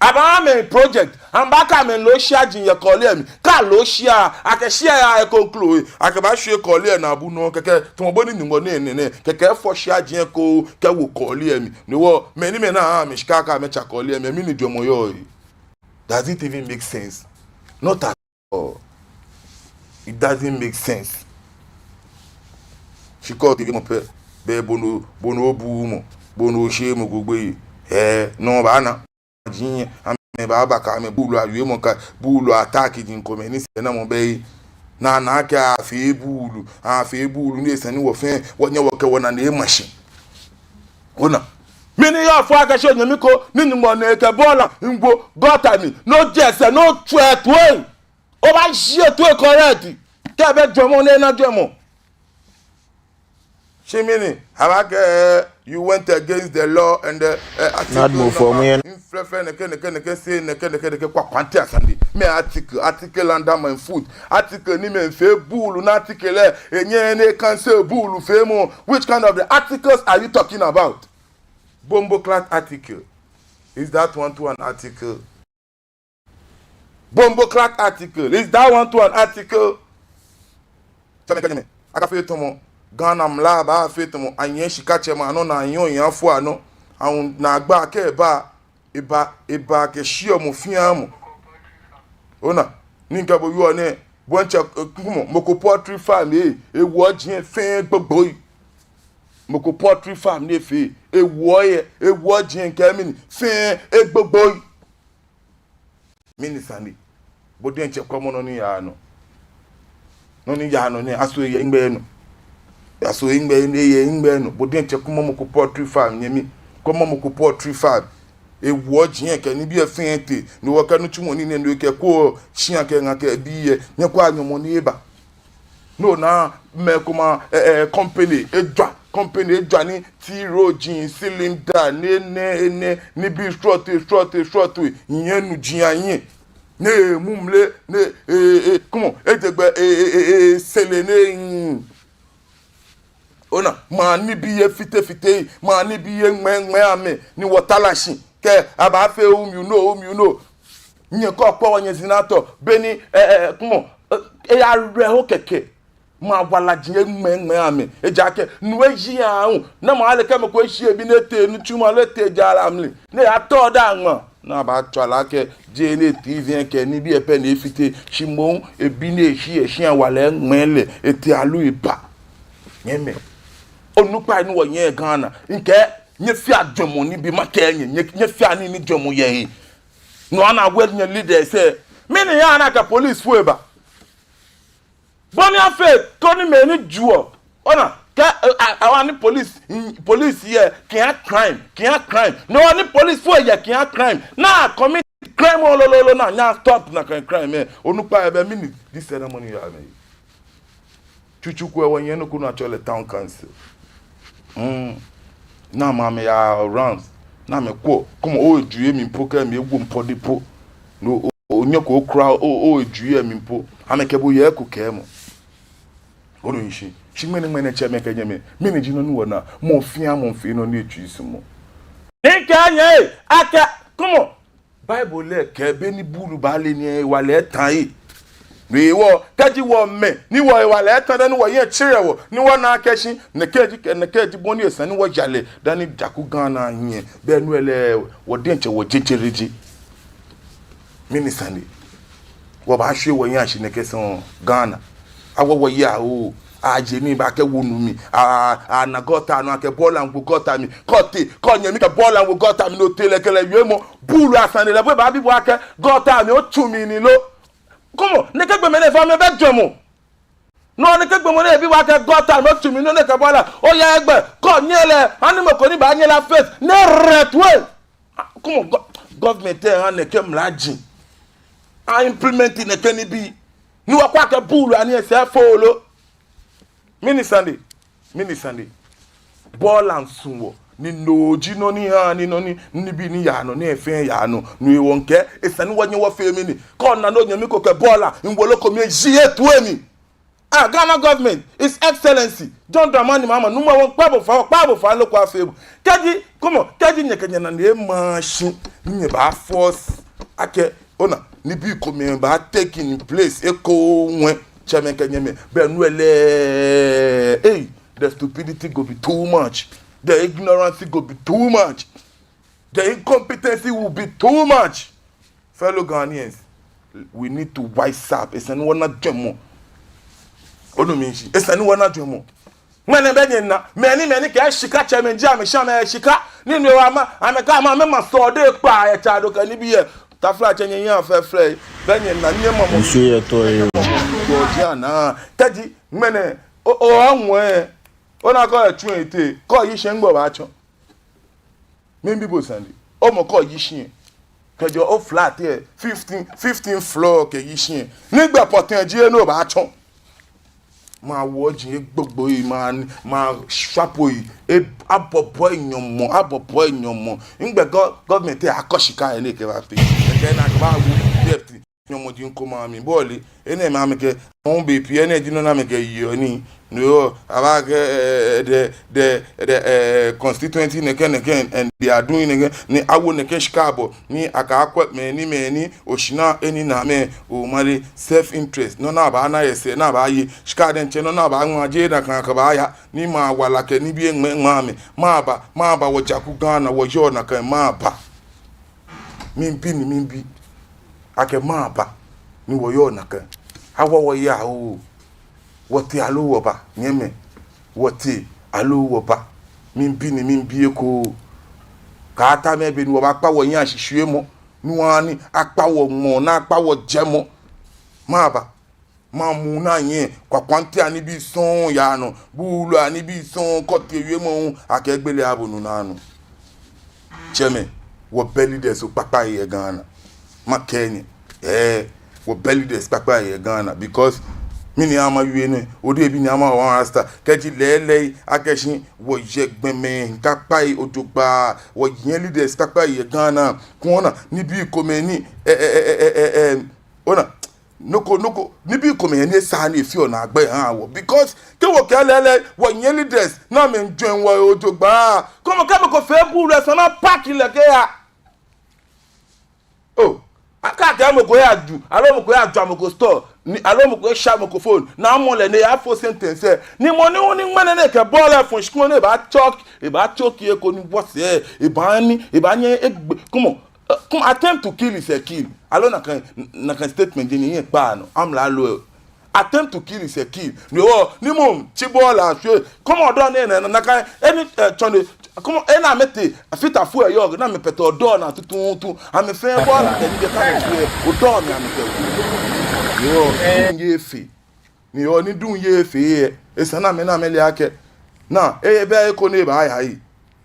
Abaaha amɛ project, amɛbaakɛɛ amɛloo shiaji yɛ kɔɔle mli. Kɛ aloo shia, akɛ shia yahe kroko lɛ, akɛbaashwie kɔɔle naabu nɔ kɛkɛ, tamɔ bɔ ni Nyɔŋmɔ nɛɛ nɛɛ nɛɛ, kɛkɛ efɔ shiaji eko kɛwo kɔɔle mli. Ni wɔ, mɛi ni mɛi ni aha amɛ shika akɛ amɛtsa kɔɔle mli, mɛni jwɛŋmɔ yɔɔ he? Does it even make sense? Not at all. It doesn't make sense. Shi kɛ ote mɔ pɛ, be bo nɔ, bo nɔ obuuu mɔ, bo nɔ osheee mɔ ko gbeyei. Ɛɛ, no baana. Ji amɛbaaba kɛ amɛ buulu awiemɔ kɛ buulu attack ji komɛi ni sɛɛnamɔ bɛ he. Ni ana akɛ afee buulu, afee buulu ni esa ni wɔfɛɛ wɔnyɛ wɔkɛ wɔnane ama shi. Ona. Mɛni yɔɔ fɛo akɛ shi onyɛmi ko ni Nyɔŋmɔ na ekɛ bɔɔla miigbo gutter mli, ni ojɛ sɛɛ ni otswa etoi. Obaashwie etoi correct. Kɛ ebɛ jwɛŋmɔ ni ena jwɛŋmɔ. Shi mɛni, abaakɛɛ, eh, you went against the law and the, eh, article number, inflɛflɛ nɛkɛ, nɛkɛ, nɛkɛ, say nɛkɛ, nɛkɛ, nɛkɛ, kwa, kwante asande. Mɛɛ article, article under my foot. Article ni mɛi miifee buulu ni article lɛ, enyɛɛɛ ni ecancel buulu feemɔ. Which kind of the articles are you talking about? Bomboclaat article. Is that one to an article? Bomboclaat article. Is that one to an article? Tsɛmɛi kɛ nyɛmɛi, akafee tamɔ Ghana mla baafee tamɔ anyɛ shikatsɛmɛi anɔ ni anyɛ ohiafoi anɔ. Awu naagba kɛ eba, eba, eba kɛ shiɔ mɔ fɛɛ mɔ. Ona, ni mikɛ bo wieɔ nɛɛ, bo diɛŋtsɛ, eh, kumɔ, mɔ ko poultry farm, eh, ewoɔ ji fɛɛ gbogboi. Mɔ ko poultry farm ni efee, ewoɔ yɛ, ewoɔ ji kɛ mɛni, fɛɛ egbogboi. Mɛni sane? Bo diɛŋtsɛ kwɛmɔ nɔ ni yaa nɔ. Nɔ ni yaa nɔ nɛɛ, aso eyɛ nɛgbɛ nɔ? Aso eyɛ nɛgbɛ, eyɛ nɛgbɛ nɔ? Bo diɛŋtsɛ kwɛmɔ mɔ ko poultry farm, nyɛmi. Kwɛmɔ mɔ ko poultry farm. Ewoɔ ji kɛ nibii fɛɛ tee, ni wɔkɛ nitsumɔ nii nɛɛ ni okɛkwɛɔ shia kɛ ŋa kɛ bii lɛ, nyɛkwɛa nyɔmɔ ni eba. No naa mɛi komɛi, eh, eh, company ejwa, company ejwa ni tii roji, cylinder, nɛɛ, nɛɛ, nɛɛ, nibii srɔtoi, srɔtoi, srɔtoi, nyɛnu ji anyiɛ. Ni mumle, ni, eh, eh, kumɔ, eje gbɛ, eh, eh, eh, eh, sele ni, mm. Ona, mɛi anibii efite fite, mɛi anibii eŋmɛ ŋmɛ amɛ, ni wɔta lɛ shi, kɛ abaafee whom you know, whom you know. Nyɛkɔ kpɔ wɔ nyɛ zina tɔ, beni, eh, eh, kumɔ, eh, eya rɛ ho kɛkɛ. Mɛi awalaji eŋmɛ ŋmɛ amɛ, ejaakɛ, nu eji ahu, namɔ ale akɛ mɔ ko eshi ebi ni etee nitsumɔ lɛ etee jara mli, ni eyatɔ daa ŋma. Ni abaatsɔɔ lɛ akɛ, jeee ni T V kɛ nibii pɛ ni efite, shi moŋ ebi ni eshi, eshi awala eŋmɛ lɛ, etee aloo eba. Nyɛmɛi. Onukpai ni wɔyɛ Ghana, mikɛɛ, nyɛfea jwɛŋmɔ nibii makɛɛ nyɛ, nyɛ, nyɛfea nii ni jwɛŋmɔ yɛ he. No ana wɛ nyɛ leaders lɛ. Mɛni yaa ni akɛ policefoi ba? Bɔ ni afee koni mɛi ni juɔ. Ona, kɛ, eh, a, awa ni police, mm, police yɛ, kɛha crime, kɛha crime. No ni policefoi yɛ kɛha crime. Ni a commit crime lolo lolo ni anyɛ a stop nakai crime lɛ. Onukpa ebɛ mɛni, this ceremony ya mɛi. Tsutsu ko wɔyɛ nɔ ko ni atsɛɔ lɛ town council. Mm. Ni amɛ amɛyaa rounds. Ni amɛkwɛɔ. Kwɛmɔ, oju yɛ mli po kɛ mli ewo mpɔdi po. No, o, o, onyɛko okra, o, oju yɛ mli po. Amɛkɛ bo yɛ eko kɛɛmɔ. Onu shishi. Shi ŋmɛnɛ ŋmɛnɛ tsɛmɛi kɛ nyɛmɛi, mɛni ji nɔ ni wɔnaa? Mɔ fɛɛ mɔ miifee nɔ ni etsui sumɔɔ. Ni mikɛɛ nyɛ, akɛ, kwɛmɔ. Bible lɛ kɛɛ beni buulu baale ni ewala eta he. No hewɔ, kɛji wɔmɛ, ni wɔhewalɛ eta dani wɔyɛ tsirɛ wɔ, ni wɔna akɛ shi, nɛkɛ ji kɛ, nɛkɛ ji bɔ ni esa ni wɔya lɛ, dani jaku Ghana hiɛ, be nɔ lɛ, wɔ diɛŋtsɛ wɔjejereje. Mɛni sane? Wɔbaashwie wɔhiɛ ashi nɛkɛ sɔŋŋ Ghana. Awo wɔyi awo. Aje nii baakɛwo nu mli. A, ana gɔta nɔ akɛ bɔɔla miiwo gɔta mli. Kɛ otee, kɛ onyɛmi kɛ bɔɔla miiwo gɔta mli, no otee lɛ kɛ lɛ wiemɔ. Buulu asane lɛ, bo ebaabi bo akɛ gɔta mli otsu mli ni lo. Come on, nɛkɛ gbɔmɛi nɛɛ fɛɛ amɛbɛ jwɛŋmɔ. No nɛkɛ gbɔmɛi nɛɛ ebi bo akɛ gɔta mli otsu mli ni lo nɛkɛ bɔɔla. Oya egbɛ, kɛ onyɛ lɛ, ani mɔ ko ni baanyɛ lɛ afeɔ. Nɛɛ right way. Ah, come on, go-, government lɛ ha nɛkɛ mlaji. A-implement nɛkɛ nibii. Ni wɔkwɛ akɛ buulu anii lɛ sɛɛ fo lo. Mɛni sane? Mɛni sane? Bɔɔla miisumɔ wɔ. Ni no ji nɔ ni haa ni nɔ ni, nibii ni yaa nɔ, ni efee yaa nɔ. No hewɔ mikɛɛ, esa ni wɔnyɛ wɔfee mɛni? Kɛ ona ni onyɛmi ko kɛ bɔɔla miiwo loko mli, eji etoi mli. Ah, Ghana government, His Excellency John Dramani Mahama, nuumo, wɔmiikpa bo fai, wɔkpa bo fai, loko afee bo. Kɛji, come on, kɛji nyɛkɛ nyɛnane ema shi, ni nyɛbaa force akɛ, ona, nibii komɛi baa taking place, eko ŋwɛi, tsɛmɛi kɛ nyɛmɛi, be ni ele, hey, the stupidity go be too much, the ignorance go be too much. The incompetency will be too much. Fellow Ghanaians, we need to wise up. Esa ni wɔna jwɛŋmɔ. Onu mi shishi. Esa ni wɔna jwɛŋmɔ. Ŋmɛnɛ be ni nyɛna, mɛi ni, mɛi ni kɛɛ shika tsɛmɛi ji amɛshi amɛshika. Ni no hewɔ amɛ, amɛkɛɛ amɛ, amɛma sɔɔdɛ kpaa yɛ tsɛ do kɛ nibii yɛ. Taflatsɛ nyɛyiŋ afɛfɛɛ. Be ni nyɛna, nyɛmamɔ. Nsu yɛ tɔ yɛ. Tɔ ji ana. Kɛji, ŋmɛnɛ, o, o, aŋwɛ. Ona kɛ etsu etee. Kɛ oyi shi ŋgbɔ baatsɔ. Miibi bo sane. Omɔ kɛ oyi shi. Kɛjɛ o flat lɛ, fifteen, fifteen floor kɛyi shi. Nɛgbɛ pɔtɛɛ ji eno baatsɔ. Mawo ji egbogbo yi, ma, ma swapo yi. E, abɔbɔ enyɔmɔ, abɔbɔ enyɔmɔ. Nɛgbɛ gɔ-, government lɛ akɔ shika lɛ ni ekɛba pay. Kɛkɛ ni akɛba wu debt. Nyɔmɔ ji ŋkomɛ mli bɔɔle, enɛɛmɛi amɛkɛ, amɛ be pii enɛ ji nɔ ni amɛkɛyeɔ nii, no hewɔ, abaakɛɛ, eh, the, the, the, eh, constituency nɛkɛ nɛkɛ, and they are doing nɛkɛ, ni awo nɛkɛ shika abɔ, ni akɛɛ akwɛ mɛni mɛni, oshara, enɛ ni amɛ, omale, self interest, nɔ ni abaana yɛ sɛɛ, ni abaaye, shika diɛŋtsɛ, nɔ ni abaaŋma jeee nakai akɛbaaya, ni mawala kɛ nibii eŋmɛŋmɛ amɛ, maba, maba, wɔjaku Ghana, wɔyɔɔ nakai, maba. Miibi ni miibi. Akɛ maba ni wɔyɔɔ nakai. Awo wɔyi awo. Wɔtee aloo wɔba, nyɛmɛi. Wɔtee aloo wɔba. Miibi ni miibi eko. Kaata mɛɛ be ni wɔbaakpa wɔhiɛ ashi shwiemɔ. Ni wɔha ni akpa wɔ ŋmɔ, ni akpa wɔ jɛmɔ. Maba. Mamu naa nyɛ, kwakwanti anibii sɔŋŋ yaa nɔ, buulu anibii sɔŋŋ, kɛ otee wiemɔ hu, akɛ gbele abo nu naa nɔ. Tsɛmɛi, wɔbɛ leaders kpakpai yɛ Ghana. Makɛɛ nyɛ, ɛɛ, wɔbɛ leaders kpakpai yɛ Ghana, because mɛni ama wie nɛ, ode bi ni ama wa rasta, kɛji lɛɛlɛŋ, akɛ shi, wɔyɛ gbɔmɛi kpakpai jogbaŋŋ, wɔyɛ leaders kpakpai yɛ Ghana, kɛ ona, nibii komɛi ni, ɛ, ɛ, ona, nɔ ko, nɔ ko, nibii komɛi ni esaaa ni efeɔ naagba ehaa wɔ. Because kɛ wɔkɛɛ lɛɛlɛŋ, wɔyɛ leaders, ni amɛmiijwɛŋ wɔ jogbaŋŋ. Kɛ mɔ, kɛ mɔ ko fee buulu lɛ, esa ni a-pack lɛ kɛya. Oh, akɛ akɛɛ mɔ ko yaju, aloo mɔ ko yajwa mɔ ko store, ni, aloo mɔ ko yasha mɔ ko phone, ni amɔ lɛ ni eyafo sentence lɛ. Ni mɔ ni hu ni ŋmɛnɛ nɛɛ kɛ bɔɔla lɛ fɔ̃ shikpɔŋ ni ebaa-choke, ebaa-choke eko ni wɔsɛɛ, ebaa ni, ebaanyɛ egbe, come on. Eh, come, attempt to kill is a kill. Aloo nakai, nakai statement ji nɔ ni ekpaa nɔ. Amla aloo. Attempt to kill is a kill. Ni wɔ, ni mɔ, tsi bɔɔla shwie. Come on, dɔɔ nɛɛ, nɛɛ, nakai, eni, eh, tsɔne, come on, ena mete, afita fu eyɔɔ, ni amɛpɛtɛ odɔɔ naa tuuntu. Amɛfee bɔɔla, eni bɛ kane shwie. Odɔɔ ni amɛpɛ. Yoo, eh, ye fe. Ni wɔ ni duŋ ye fe yɛ, esa ni amɛ ni amɛle akɛ. Naa, ebɛ he ko ni ebaaya yi.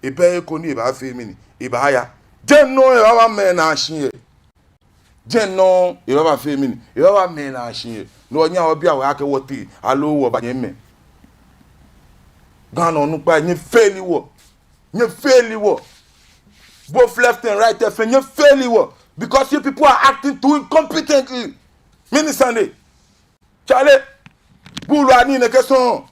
Ebɛ he ko ni ebaafee mɛni, ebaaya. Jɛi nɔŋŋ ebaaba mɛi anaa shi yɛ. Jɛi nɔŋŋ ebaaba fee mɛni, ebaaba mɛi anaa shi yɛ. Ni wɔnyɛ wɔbi awɛ akɛ wɔtee, aloo wɔba nyɛmɛi. Ghana onukpai, nyɛ-fail wɔ. Nyɛ-fail wɔ. Both left and right, fɛɛ nyɛ-fail wɔ. Because you people are acting too incompetently. Mɛni sane? Chale, buulu anii nɛkɛ sɔŋŋ.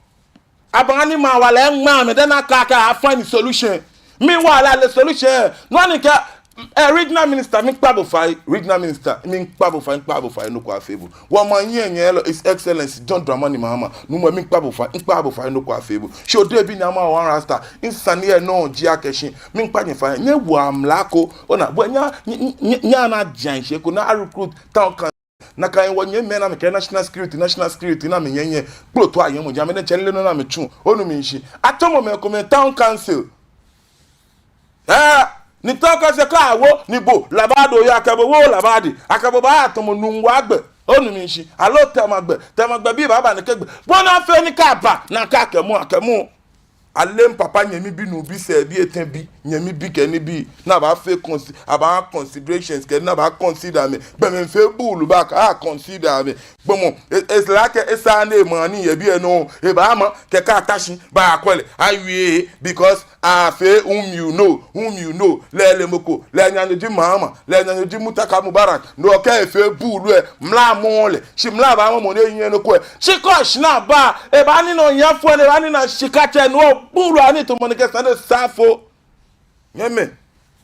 Abaha ni mawala eŋmɛ amɛ, then akɛɛ akɛ a-find solution. Meanwhile, ale solution. Nɔ ni kɛ, Eh, regional minister, miikpa bo fai, regional minister, miikpa bo fai, miikpa bo fai, nɔ ko afee bo. Wɔmaŋ hiɛnyiɛlɔ, His Excellency John Dramani Mahama, nuumo, miikpa bo fai, miikpa bo fai, nɔ ko afee bo. Shi odebii ni amɛwo One Rasta, misane lɛ nɔ ji akɛ shi, miikpa nyɛ fai, nyɛwoa mla ko, ona, bo nyɛ, nyɛ, nyɛ, nyɛna jɛŋ shi ko, ni a-recruit town council. Nakai wɔnyɛmimɛi ni amɛkɛɛ national security, national security ni amɛnyɛnyɛ. Kploto ayɛmɔ ji amɛ diɛŋtsɛ lɛ nɔ ni amɛtsuɔ. Onu mi shishi. Atsɔmɔ mɛi komɛi town council. Eh, ni town council kɛ awo, ni bo, Labadi oya akɛ bo, wo Labadi. Akɛ bo baatsɔmɔ Nungua gbɛ. Onu mi shishi. Aloo Tema gbɛ, Tema gbɛ bii baaba nɛkɛ gbɛ. Bɔ ni afee ni akaba, ni akɛ mɔ, akɛ mɔ. Aleee papa nyɛmi bi, nuu bi, sɛɛ bi, etɛ bi, nyɛmi bi kɛ nibii, ni abaafee consi-, abaa considerations kɛ, ni abaa consider amɛ. Gbɔmɛi fɛɛ buulu ba akɛ a consider amɛ. Gbɔmɔ, e-, it's like esaaa ni ema nii yɛ biɛ nɔ, ebaama, kɛkɛ ata shi, baakwɛ lɛ, awie, because afee whom you know, whom you know, lɛ lɛ mɔ ko, lɛ enaanyo ji Mahama, lɛ enaanyo ji Mutaka Mubarak, no kɛ efee buulu lɛ, mla mɔɔɔ lɛ, shi mla baamɔ mɔ ni ehiɛ nɔ ko lɛ. Shi kɛ oshara ba, ebaanyɛ ni ohiafo ni, ebaanyɛ ni shika tsɛ ni obuulu anii tamɔ nɛkɛ sane safo. Nyɛmɛi,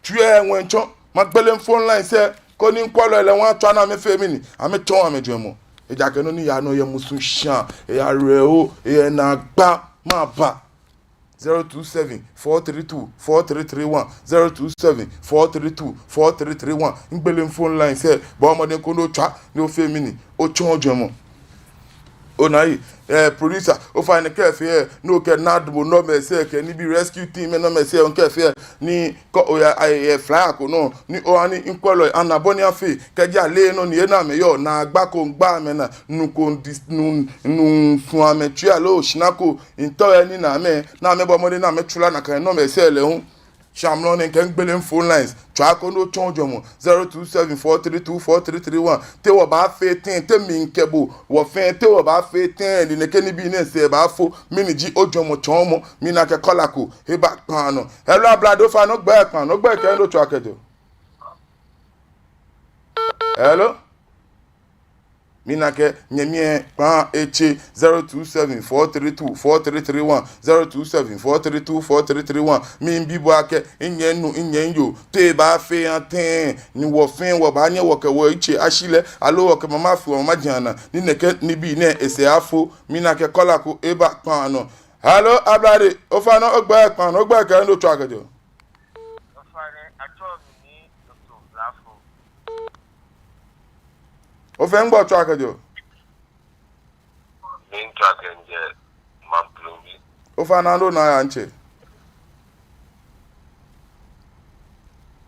tswaa ŋwɛi tsɔ, magbele phone lines lɛ, koni mikwɛlɔi lɛ wɔtswa ni amɛfee mɛni, amɛtsɔɔ amɛjwɛŋmɔ. Ejaakɛ nɔ ni yaa nɔ yɛ musu shãa, eya rɛ o, eya naagba, maba. Zero two seven four three two four three three one, zero two seven four three two four three three one. Migbele phone lines lɛ, bɔɔ mɔdɛŋ koni otswa, ni ofee mɛni, otsɔɔ ojwɛŋmɔ. Ona yi, eh, producer, ofainɛ kɛ efee, eh, ni okɛ NADMO numbers lɛ kɛ nibii, rescue team numbers lɛ, okɛ efee, eh, ni kɛ oya, eh, eh, flyer ko nɔ, ni oha ni mikwɛlɔi ana bɔ ni afee, kɛji aleee nɔ ni ena amɛ yɔɔ, naagba ko miigba amɛnaa, nuu ko dis-, nuu, nuu suɔ amɛtsui aloo oshara ko, mitao lɛ ni amɛ, ni amɛbɔ mɔdɛŋ ni amɛtswa nakai numbers lɛ hu. Shi amrɔ nɛɛ mikɛ migbele phone lines. Tswa koni otsɔɔ ojwɛŋmɔ. Zero two seven four three two four three three one. Te wɔbaafee tɛŋŋ, te mi kɛ bo, wɔ fɛɛ, te wɔbaafee tɛŋŋ, ni nɛkɛ nibii nɛɛ sɛɛ baafo, mɛni ji ojwɛŋmɔ tsɔɔmɔ, mina akɛ caller ko eba kpaa nɔ. Hello, Ablade, ofainɛ ogbɛi kpaa nɔ, ogbɛi kɛ he ni otswaa kɛjɛɔ. Hello? Mina akɛ nyɛmi lɛ kpaa etse, zero two seven four three two four three three one, zero two seven four three two four three three one. Miibi bo akɛ, minyɛmi nuu, minyɛmi yoo, te ebaafee tɛŋŋ, ni wɔ fɛɛ wɔbaanyɛ wɔkɛ wɔyitsei ashi lɛ, aloo wɔkɛ mama afee wɔmama jɛmɛ naa, ni nɛkɛ nibii nɛɛ esɛɛ afo, mina akɛ caller ko eba kpaa nɔ. Hello, Ablade, ofainɛ ogbɛi kpaa nɔ, ogbɛi kɛ he ni otswaa kɛjɛɔ. Ofainɛ, atsɛɔ mi Nii Doctor Blafo. Ofainɛ, ogbɛi otswaa kɛjɛɔ. Miitswa kɛjɛ Mamprobi. Ofainɛ, nɔ ni yaa ntsɛ.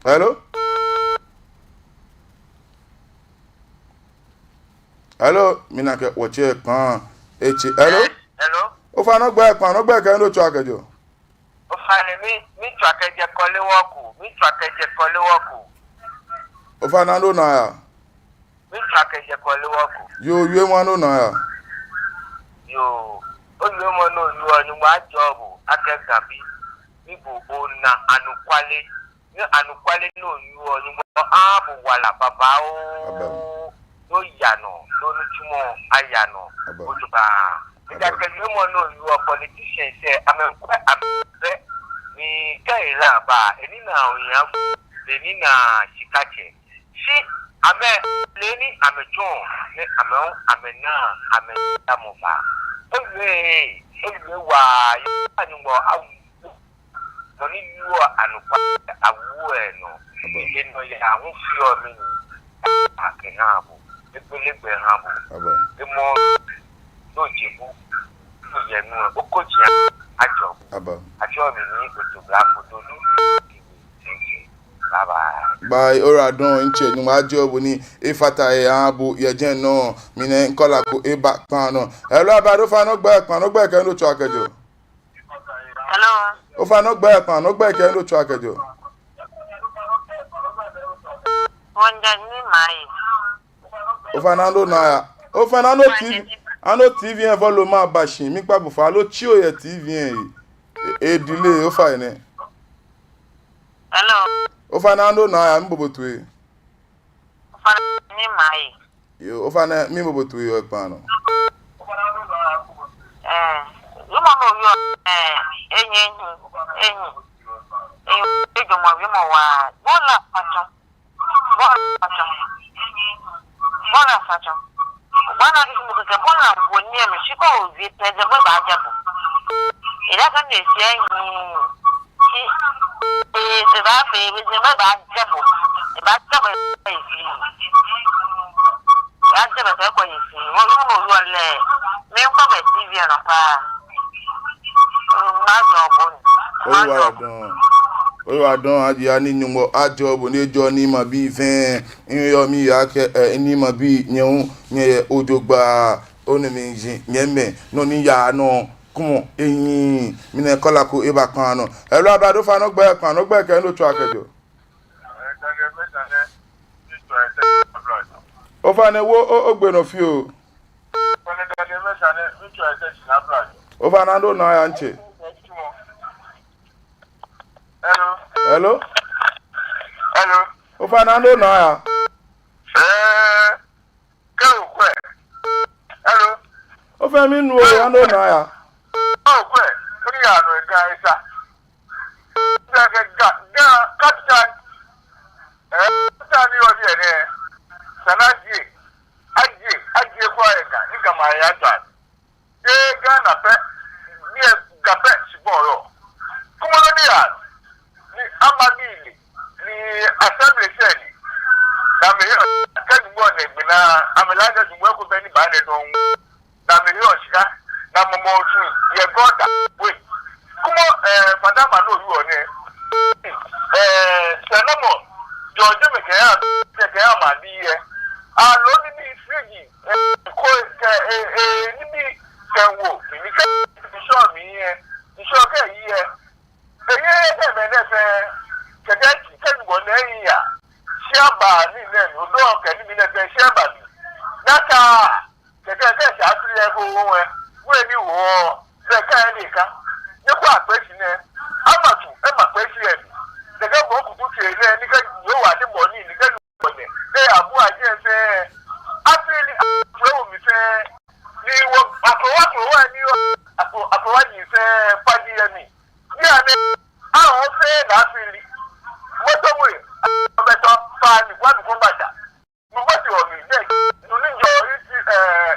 Hello? Hello, mina akɛ wɔtsɛ kpaa etse. Hello? Hello? Ofainɛ, ogbɛi kpaa nɔ, ogbɛi kɛ he ni otswaa kɛjɛɔ. Ofainɛ, mi, miitswa kɛjɛ Korle Wokon, miitswa kɛjɛ Korle Wokon. Ofainɛ, nɔ ni yaa. Miitswa kɛjɛ Korle Wokon. Yoo, wiemɔ nɔ ni yaa. Yoo, owiemɔ nɔ ni yaa, Nyɔŋmɔ ajɔɔ bo, akɛ Gabi, ni bo ona anɔkwale, ni anɔkwale nɔ ni yaa, Nyɔŋmɔ aha bo wala babaoo. Amen. Nɔ yaa nɔ, nɔ nitsumɔ aya nɔ. Aba. Ojuba. Aba. Ejaakɛ wiemɔ nɔ ni yaa, politicians lɛ, amɛkwɛ amɛ, ni kɛ hela ba, eninaa ohiafo, eninaa shika tsɛ. Shi amɛ, lɛ ni amɛtsɔɔ, ni amɛ, amɛnaa, amɛdamɔ ba. Ewie, ewie waa, yɛ Nyɔŋmɔ awu. Mɔ ni wieɔ anɔkwa awu enɔ. Aba. Enɔ ya hu fioo mli ni. Akɛ ha bo. Egbele gbɛ ha bo. Aba. Emɔ. No jebu. No yɛ nu. Oko jia. Ajɔ. Aba. Ajɔ mi ni oto bla foto lu. Bye bye. Bye, ora don ntsɛ, Nyɔŋmɔ ajɔɔ bo ni efata he aha bo yɛ jɛmɛ nɔ. Mina akɛ caller ko eba kpaa nɔ. Hello, Ablade, ofainɛ ogbɛi kpaa nɔ, ogbɛi kɛ he ni otswaa kɛjɛɔ. Hello. Ofainɛ ogbɛi kpaa nɔ, ogbɛi kɛ he ni otswaa kɛjɛɔ. Wɔŋjɛ ni maye. Ofainɛ, nɔ ni yaa. Ofainɛ, nɔ T V, nɔ T V lɛ volume aba shi, miikpa bo fai, aloo tsi ohe yɛ T V lɛ he. E, e delay, ofainɛ. Hello. Ofainɛ, nɔ ni yaa, miibo bo toi. Ofainɛ, ni maye. Yoo, ofainɛ, miibo bo toi yɛ kpaa nɔ. Eh, yuma no yo, eh, enyi, enyi, enyi, enyi, Jɔɔmɔ wiemɔ waa. Bɔ ni afa tsɔ. Bɔ ni afa tsɔ. Bɔ ni afa tsɔ. Bɔ ni akɛ mɔ ko kɛɛ bɔ ni awo nii mli shi ko wie pɛ jɛ bo baajɛ bo. Eda ka ne sie nyi. Shi. Ee, se ba fe, be jɛ bo baajɛ bo. Baajɛ bo. Baajɛ bo kɛ ko yi si. Wɔ, wɔ, wɔ, wɔ lɛ. Miikpa bɛ T V nɔ paa. Majɔɔ bo ni. Oyiwaladɔŋŋ. Oyiwaladɔŋŋ, Ajiya, ni Nyɔŋmɔ ajɔɔ bo ni ejɔɔ niimɛi abii fɛɛ. Miiyɔɔ miiya akɛ, eh, niimɛi abii nyɛ hu nyɛyɛ jogbaŋŋ. Onu mi ji nyɛmɛi nɔ ni yaa nɔ. Kwɛmɔ, eyi, mina caller ko eba kpaa nɔ. Hello, ablade, ofainɛ ogbɛi kpaa nɔ, ogbɛi kɛ he ni otswaa kɛjɛɔ. Ofainɛ wo o, ogbee nɔ fioo. Ofainɛ, nɔ ni ona yaa ntsɛ. Hello. Hello. Hello. Ofainɛ, nɔ ni ona yaa. Ee, kɛ okwɛ. Hello. Ofainɛ, minu o, nɔ ni ona yaa. Okwɛ, kɛ oya nɔ Ga esa. Ga, Ga, Ga, capital. Ee, capital ni yɔɔ biɛ nɛɛ. Sane ajie, ajie, ajie kwraa yɛ Ga, ni Gamɛi aya jwa. Jeee Ghana pɛ, biɛ Ga pɛ, shikpɔŋ yɔɔ. Kwɛmɔ nɔ ni yaa, ni amɛbi lɛ, ni assembly sɛɛ ni, ni amɛyɔɔ, kɛ Nyɔŋmɔ nɛɛ gbe naa, amɛlaaje Nyɔŋmɔ ko bɛ ni baanɛ dɔŋŋ. Ni amɛyɔɔ shika, ni amɔmɔ tsu yɛ gɔta we. Kwɛmɔ, ee, fadama nɔ yɔɔ nɛɛ. Ee, sɛɛnamɔ jɔɔ jɛmɛ kɛya, kɛya maŋbii yɛ. Aloo nibii fridge, ee, ko kɛ, ee, ee, nibii kɛ wo, ni kɛ, ŋshɔ mli yɛ, ŋshɔ kɛ yi yɛ. Ee, yɛ, yɛ, kɛ mɛi nɛɛ fɛɛ, kɛkɛ, kɛ Nyɔŋmɔ nɛɛ yi ya. Shia ba ni nɛɛ, odɔ kɛ nibii nɛɛ fɛɛ, shia ba ni. Naa ta. Kɛkɛ kɛ sha tu yɛ ko wɔ wɛ. Wɛ ni wɔ. Bɛ ka yɛ ni ka. Ni ko akpɛ shi nɛɛ. Ama tu, ema kpɛ shi yɛ. Kɛkɛ mɔ kuku tse nɛɛ, ni kɛ Yehowa ni mɔ ni, ni kɛ Nyɔŋmɔ nɛɛ. Ni abu ajɛ fɛɛ. Afili, afili wo mi fɛɛ. Ni wɔ, afili wa, afili wa ni wɔ. Afili, afili wa ni fɛɛ, kpa ni yɛ mi. Ni ane, a wɔ fɛɛ na afili. Mɔtɔ mu yɛ. Mɔtɔ, fa ni, wa ni ko bata. Mɔ bɔ ti wɔ mi, nɛ, nu ni jɔ, iti, eh,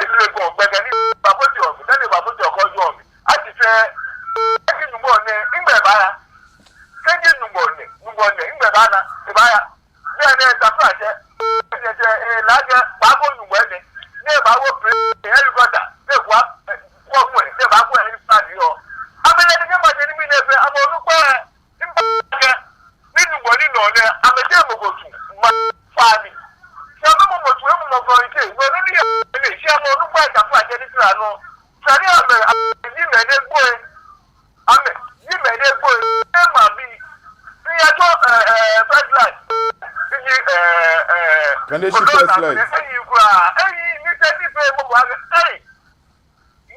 iti le gɔn, gbɛkɛ ni, ba bɔ ti wɔ mi, dani ba bɔ ti wɔ kɔ jɔ mi. A ti fɛɛ, e ji Nyɔŋmɔ nɛɛ, ŋmɛnɛ baaya. Kɛ ji Nyɔŋmɔ nɛɛ, Nyɔŋmɔ nɛɛ, ŋmɛnɛ baana, e baaya. Bɛ nɛɛ, ta fla jɛ, jɛ, jɛ, eh, la jɛ, ba ko Nyɔŋmɔ nɛɛ. Nɛɛ ba ko pre, eh, helicopter, nɛɛ ko, eh, ko mu, nɛɛ ba ko, eh, helicopter yɔɔ. Amɛle ni kɛ ma jɛ ni mi nɛɛ fɛɛ, amɛ onu kpɛ. Ni Nyɔŋmɔ ni nɔ nɛɛ, amɛjɛ mɔ ko tsu, ma fa mi. Shi amɛ mɔ mɔ tsu, emɔ mɔ fɔ ite, nɔ ni yɛ, ele, shi amɛ onu kpɛ, ta fla jɛ ni fla nɔ. Sani amɛ, amɛ, ni mɛ ne gbo e. Amɛ, ni mɛ ne gbo e. E ma bi. Ni ya to, eh, eh, first line. Ni, eh, eh, Kande shi first line. Eyi kura, eyi, ni te ni pe mɔ wa, eyi.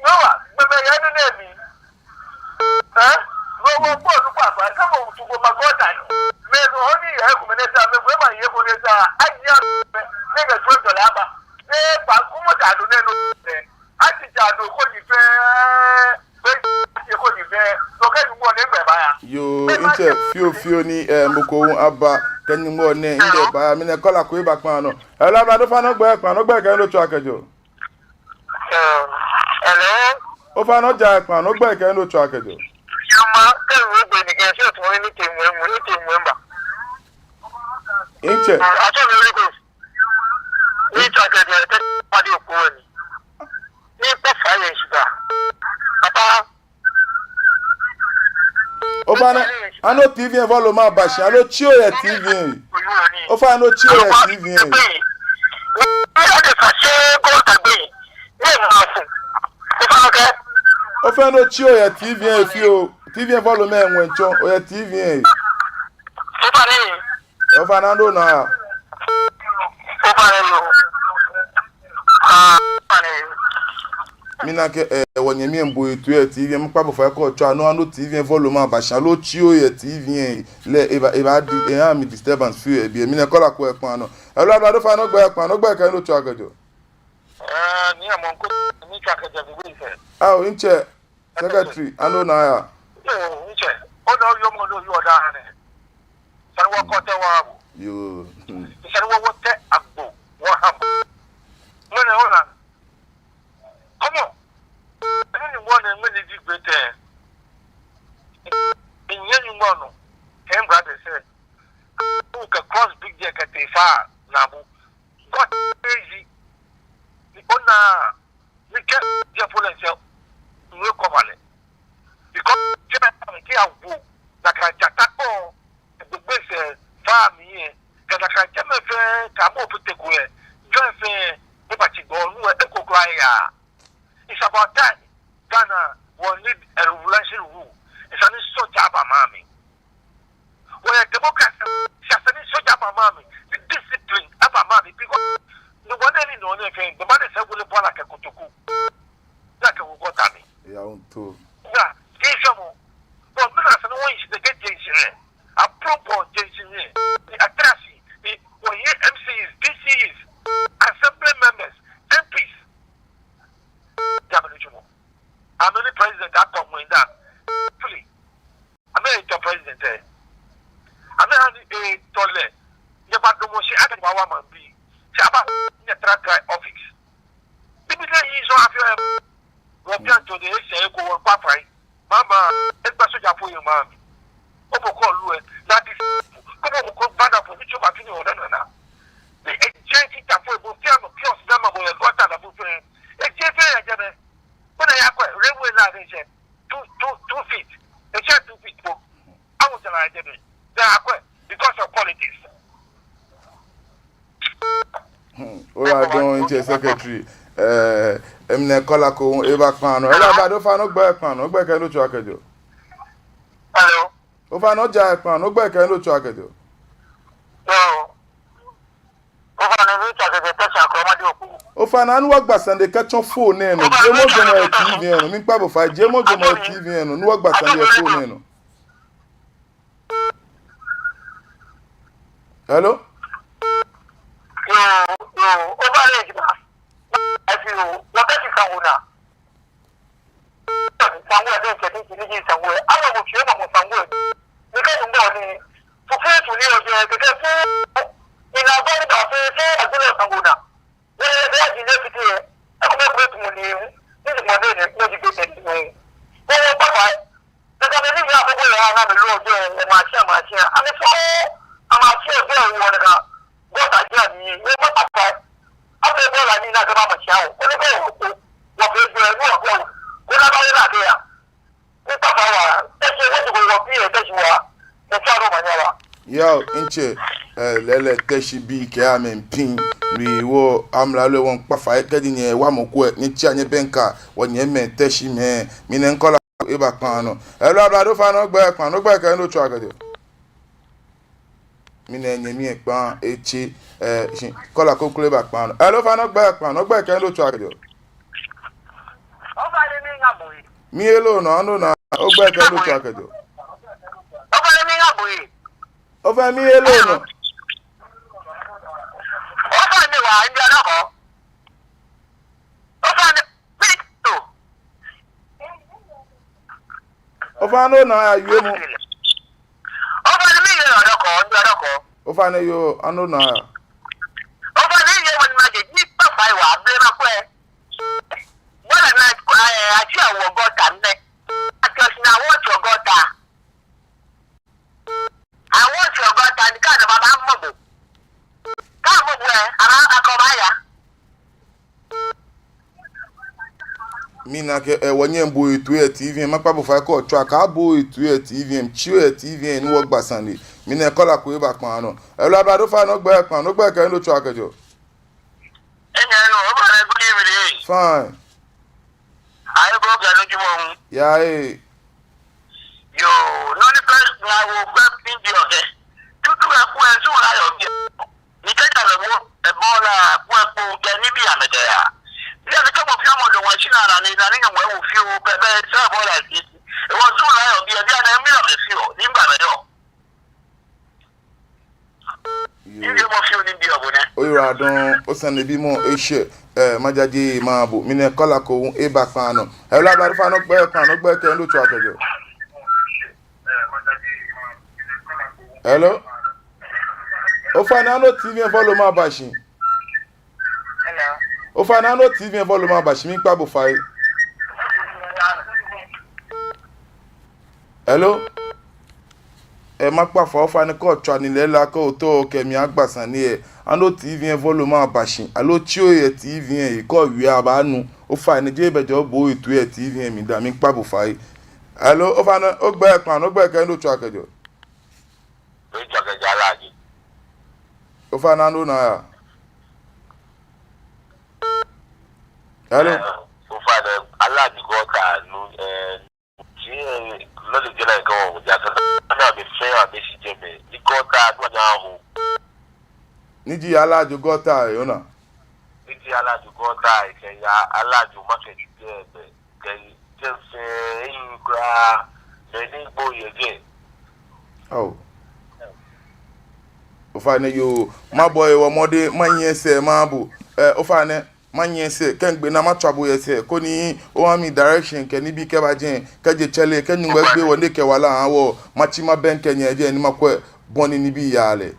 Noah, gbɛmɛi yɛ nɛɛ nɛɛ mli. Eh? Noah, bo nu kpakpa, kɛ mɔ tsu ko ma gɔta nɔ. Mɛi nɔ ni yɛ ko mɛ nɛɛ sa, mɛi ko ma yɛ ko nɛɛ sa, a ya mɛ, nɛɛ kɛ tsu dɔ la ba. Nɛɛ ba ko mɔ ta do nɛɛ nɔ. A ti ta do ko ni fɛɛ, bɛ ti ko ni fɛɛ, to kɛ Nyɔŋmɔ nɛɛ ŋmɛnɛ baaya. Yoo, ŋtsɛ fioo fioo ni, eh, mɔ ko aba, kɛ Nyɔŋmɔ nɛɛ ŋmɛnɛ baaya, mina caller ko eba kpaa nɔ. Hello, ablade, ofainɛ ogbɛi kpaa nɔ, ogbɛi kɛ he ni otswaa kɛjɛɔ. Eh, hello? Ofainɛ oja kpaa nɔ, ogbɛi kɛ he ni otswaa kɛjɛɔ. Yuma, kɛ wo gbɛ ni kɛ se to ni te mu, mu, te mu ba. Ŋtsɛ. Ato mi ko. Ni tswaa kɛjɛ, te pa di ko ni. Ni pa fa yɛ shi ba. Papa. Ofainɛ, ano T V lɛ volume aba shi, ano tsi o yɛ T V lɛ. Ofainɛ ano tsi o yɛ T V lɛ. Ofainɛ ano tsi o yɛ T V lɛ fioo. T V lɛ volume lɛ ŋwɛi tsɔ, o yɛ T V lɛ. Ofainɛ. Ofainɛ ano nɔ ya. Ofainɛ lo. Ah, ofainɛ. Mina akɛ, eh, wɔnyɛmi lɛ miibo etoi yɛ T V lɛ, miikpa bo fai akɛ otswa nɔ, ano T V lɛ volume aba shi, aloo tsi o yɛ T V lɛ, lɛ eba, eba di, eha mi disturbance fioo yɛ biɛ. Mina caller ko ekpaa nɔ. Hello, ablade, ofainɛ ogbɛi kpaa nɔ, ogbɛi kɛ he ni otswaa kɛjɛɔ. Eh, ni amɔ ko, ni tswaa kɛjɛ bi bi fɛ. Ao, ŋtsɛ. Secretary, ano nɔ ya. Yoo, ŋtsɛ. Oda yɔɔ mɔ ni yɔɔ daa nɛɛ. Esa ni wɔkɔ tɛ wɔha bo. Yoo. Esa ni wɔwo tɛ agbo wɔha bo. Ŋmɛnɛ ona. Come on. Ŋmɛnɛ ni wɔna ŋmɛnɛ ji gbɛ tɛ. Nyɛ Nyɔŋmɔ nɔ. Kɛ brothers ɛ. Who can cross bridge kɛtee far naabu. God crazy. Ni ona. Ni kɛ jɛ fo lɛ sɛ. Nwe kɔba lɛ. Because jɛ kɛ awo. Nakai jata kɔ. Gbogbo sɛ faa mli yɛ. Kɛ nakai jɛmɛ fɛɛ, kɛ amɛ fite ko yɛ. Jɛmɛ fɛɛ, eba tsi gbɔ nu ɛ, eko kwraa ya. It's about time. Ghana will need a revolutionary rule. Esa ni soja aba maŋ mli. Wɔyɛ democracy. Esa ni soja aba maŋ mli. Ni discipline aba maŋ mli. Because no one ni nɔ ne fɛɛ, no one sɛ wole bɔ la kɛ kotoku. Ni akɛ wo gɔta mli. Ya unto. Ya, kɛ sɔmɔ. Bɔ mɛni esa ni wɔyi shi nɛkɛ jɛnshihilɛ. Apropos jɛnshihilɛ. Ni atrasi. Ni wɔyɛ M Cs, D Cs, assembly members, M Ps. Ya mɛni jumɔ. Amɛni president akɔ mɔ inda. Fili. Amɛtɔ president ɛ. Amɛhani etɔ lɛ. Nyɛbadamɔ shi akɛ nyɛbawa maŋbii. Shi aba nyɛtara tara office. Bibi nɛɛ yi sɔ afio ɛ. Wɔ bianto de ese eko wɔ kpa fai. Mama, egba sojafoi yɛ maŋ mli. Obo kɔ lu ɛ. Na di. Kɔmɔ ko bada fo ni tso ba fini ona nana. Ni eje titafoi bo fia mo kios na ma bo yɛ gɔta na bo fɛɛ. Eje fɛɛ yɛ jɛmɛ. Bɔ ni ya kɔ ɛ, railway line ni jɛ two, two, two feet. Ejɛ two feet ko. Awo jala jɛ bi. Ni ya kɔ ɛ, because of politics. Hmm. Oyiwala dɔŋŋ, ntsɛ secretary. Eh, emli nɛ caller ko eba kpaa nɔ. Hello, Abado, ofainɛ ogbɛi kpaa nɔ. Ogbɛi kɛ he ni otswaa kɛjɛɔ. Hello. Ofainɛ oja kpaa nɔ. Ogbɛi kɛ he ni otswaa kɛjɛɔ. Hello. Ofainɛ, ni otswaa kɛjɛ Teshie Akromadioku. Ofainɛ, ani wɔgba sane lɛ kɛtsɔ phone nɛɛ nɔ. Jwɛŋmɔ jwɛŋmɔ yɛ T V lɛ nɔ. Miikpa bo fai, jwɛŋmɔ jwɛŋmɔ yɛ T V lɛ nɔ. Ni wɔgba sane lɛ yɛ phone nɛɛ nɔ. Hello? Yoo, yoo, ofainɛ, eji ba. Eji o, wɔkɛ ti sango naa. Sango ɛ, bɛ kɛ ni ji ni ji sango ɛ. Aloo bo fioo mɔ sango ɛ. Ni kɛ ni bɔ ni. Fufui tu ni ojɛ kɛkɛ fu. Ina bɔ ni ba fee fee agbɛnɛ sango naa. Ni ɛ bɛ ji ni fite ɛ. Ekome kome tu mu ni. Ni ji mɔ ni ni ni ji bɛ ni. Ni ɛ papa. Kɛkɛ ni ni ya fo ko ya na mi lo ojɛ. Ɛ ma sia ma sia. Ani fo. Ama sia bɛ wɔ ni ka. Gɔta jɛ ni, ni ma papa. Abe bɔ la ni na kama ma sia o. Ko ni ko ko. Wa be jɛ ni wa ko. Ko na ba na ke ya. Ni papa wa. Teshie wa ko wa bi e Teshie wa. Ni sa ro ma nya wa. Yoo, ntsɛ, eh, lɛɛlɛŋ Teshie bii kɛ amɛ pii. Ni wɔ amralo lɛ wɔŋkpa fai kɛji nyɛwa mɔ ko ɛ, nyɛtsia nyɛbɛŋkɛ, wɔnyɛmimɛi Teshie mɛi. Mɛi nɛɛ caller ko eba kpaa nɔ. Hello, Abado, ofainɛ ogbɛi kpaa nɔ. Ogbɛi kɛ he ni otswaa kɛjɛɔ. Mɛi nɛɛ nyɛmi ekpaa etse, eh, shi caller ko kwraa eba kpaa nɔ. Hello, ofainɛ ogbɛi kpaa nɔ, ogbɛi kɛ he ni otswaa kɛjɛɔ. Ofainɛ miiŋa bo yi. Miiye lɛ nɔ, ano naa, ogbɛi kɛ he ni otswaa kɛjɛɔ. Ofainɛ miiŋa bo yi. Ofainɛ miiye lɛ nɔ. Ofainɛ wa, ndi adakɔ. Ofainɛ, mi to. Ofainɛ ona ya yue mo. Ofainɛ miiye lɛ adakɔ, ndi adakɔ. Ofainɛ yoo, ano naa ya. Ofainɛ miiye mo ni maje, ni papa wa, ble ma kwɛ. Bɔ ni na, eh, aji awo gɔta nɛ. Akɛ si na awo tsɔ gɔta. Awo tsɔ gɔta ni ka na baba mɔ bo. Ka mɔ bo ɛ, ama akɔ ba ya. Mina akɛ, eh, wɔnyɛŋ bo etu yɛ T V lɛ, makpa bo fai kɛ otswa, ka bo etu yɛ T V lɛ, tsi yɛ T V lɛ, ni wɔgba sane lɛ. Mina caller ko eba kpaa nɔ. Hello, Abado, ofainɛ ogbɛi kpaa nɔ, ogbɛi kɛ he ni otswaa kɛjɛɔ. Enɛ nɔ, ofainɛ, good evening. Fine. Aye, bro, kɛ he ni otswaa kɛjɛɔ. Yaa, eh. Yoo, nɔ ni pɛ, na wo pɛ, ni ji okɛ. Tutu ɛ ku ɛ, zu la yɔɔ biɛ. Ni kɛ ja lɛ wo, ɛ bɔ la, ku ɛ ku, kɛ ni bi amɛ kɛ ya. Biɛ ni kɛ mɔ fɛɛ mɔ dɔŋŋ wa shi na, na ni, na ni nyɔŋmɔ ɛ wo fioo, pɛ, pɛ, sɛ bɔ la, si, si. Ɛ wɔ zu la yɔɔ biɛ, biɛ ni mi la mɛ fioo, ni ba mɛ dɔŋŋ. Yoo. Oyiwala dɔŋŋ, osanebimɔ eshɛ, eh, majaje maha bo, mina caller ko hu eba kpaa nɔ. Hello, Abado, ofainɛ ogbɛi kpaa nɔ, ogbɛi kɛ he ni otswaa kɛjɛɔ. Hello? Ofainɛ, ano T V lɛ volume aba shi. Hello. Ofainɛ, ano T V lɛ volume aba shi, miikpa bo fai. Hello. Ee, makpa fai, ofainɛ kɛ otswa nii lɛ, lɛ kɛ otao okɛ mi agba sane lɛ, ano T V lɛ volume aba shi, aloo tsi ohe yɛ T V lɛ he, kɛ owie abaanu. Ofainɛ, jeee bɛ jɛ obo etoi yɛ T V lɛ mli daa, miikpa bo fai. Hello, ofainɛ, ogbɛi kpaa nɔ, ogbɛi kɛ he ni otswaa kɛjɛɔ. Otswaa kɛjɛ Aladi. Ofainɛ, ano naa ya. Hello. Eh, ofainɛ, Aladi gɔta nu, eh, Jee, lɔle jɛ naa kɛ wɔ, ja kɛ, ana be fɛɛ, abe shi jɛmɛ. Ni gɔta, ni wanya ho. Ni ji Aladi gɔta, ona. Ni ji Aladi gɔta, kɛya Aladi market jɛmɛ. Kɛ jɛ fɛɛ, eyi kwraa, mɛi ni gbo yɛ jɛi. Oh. Ofainɛ yoo, mabɔ he wɔ mɔdɛŋ, manyiɛ sɛɛ maha bo. Eh, ofainɛ, manyiɛ sɛɛ, kɛ migbe naa matswa bo yɛ sɛɛ, koni oha mi direction kɛ nibii kɛba jɛi, kɛjɛ tsɛre, kɛ Nyɔŋmɔ egbe wɔ ni ekɛ wala ha wɔ, matsi mabɛŋkɛ nyɛ yɛ jɛi ni makwɛ bɔ ni nibii yaa lɛ.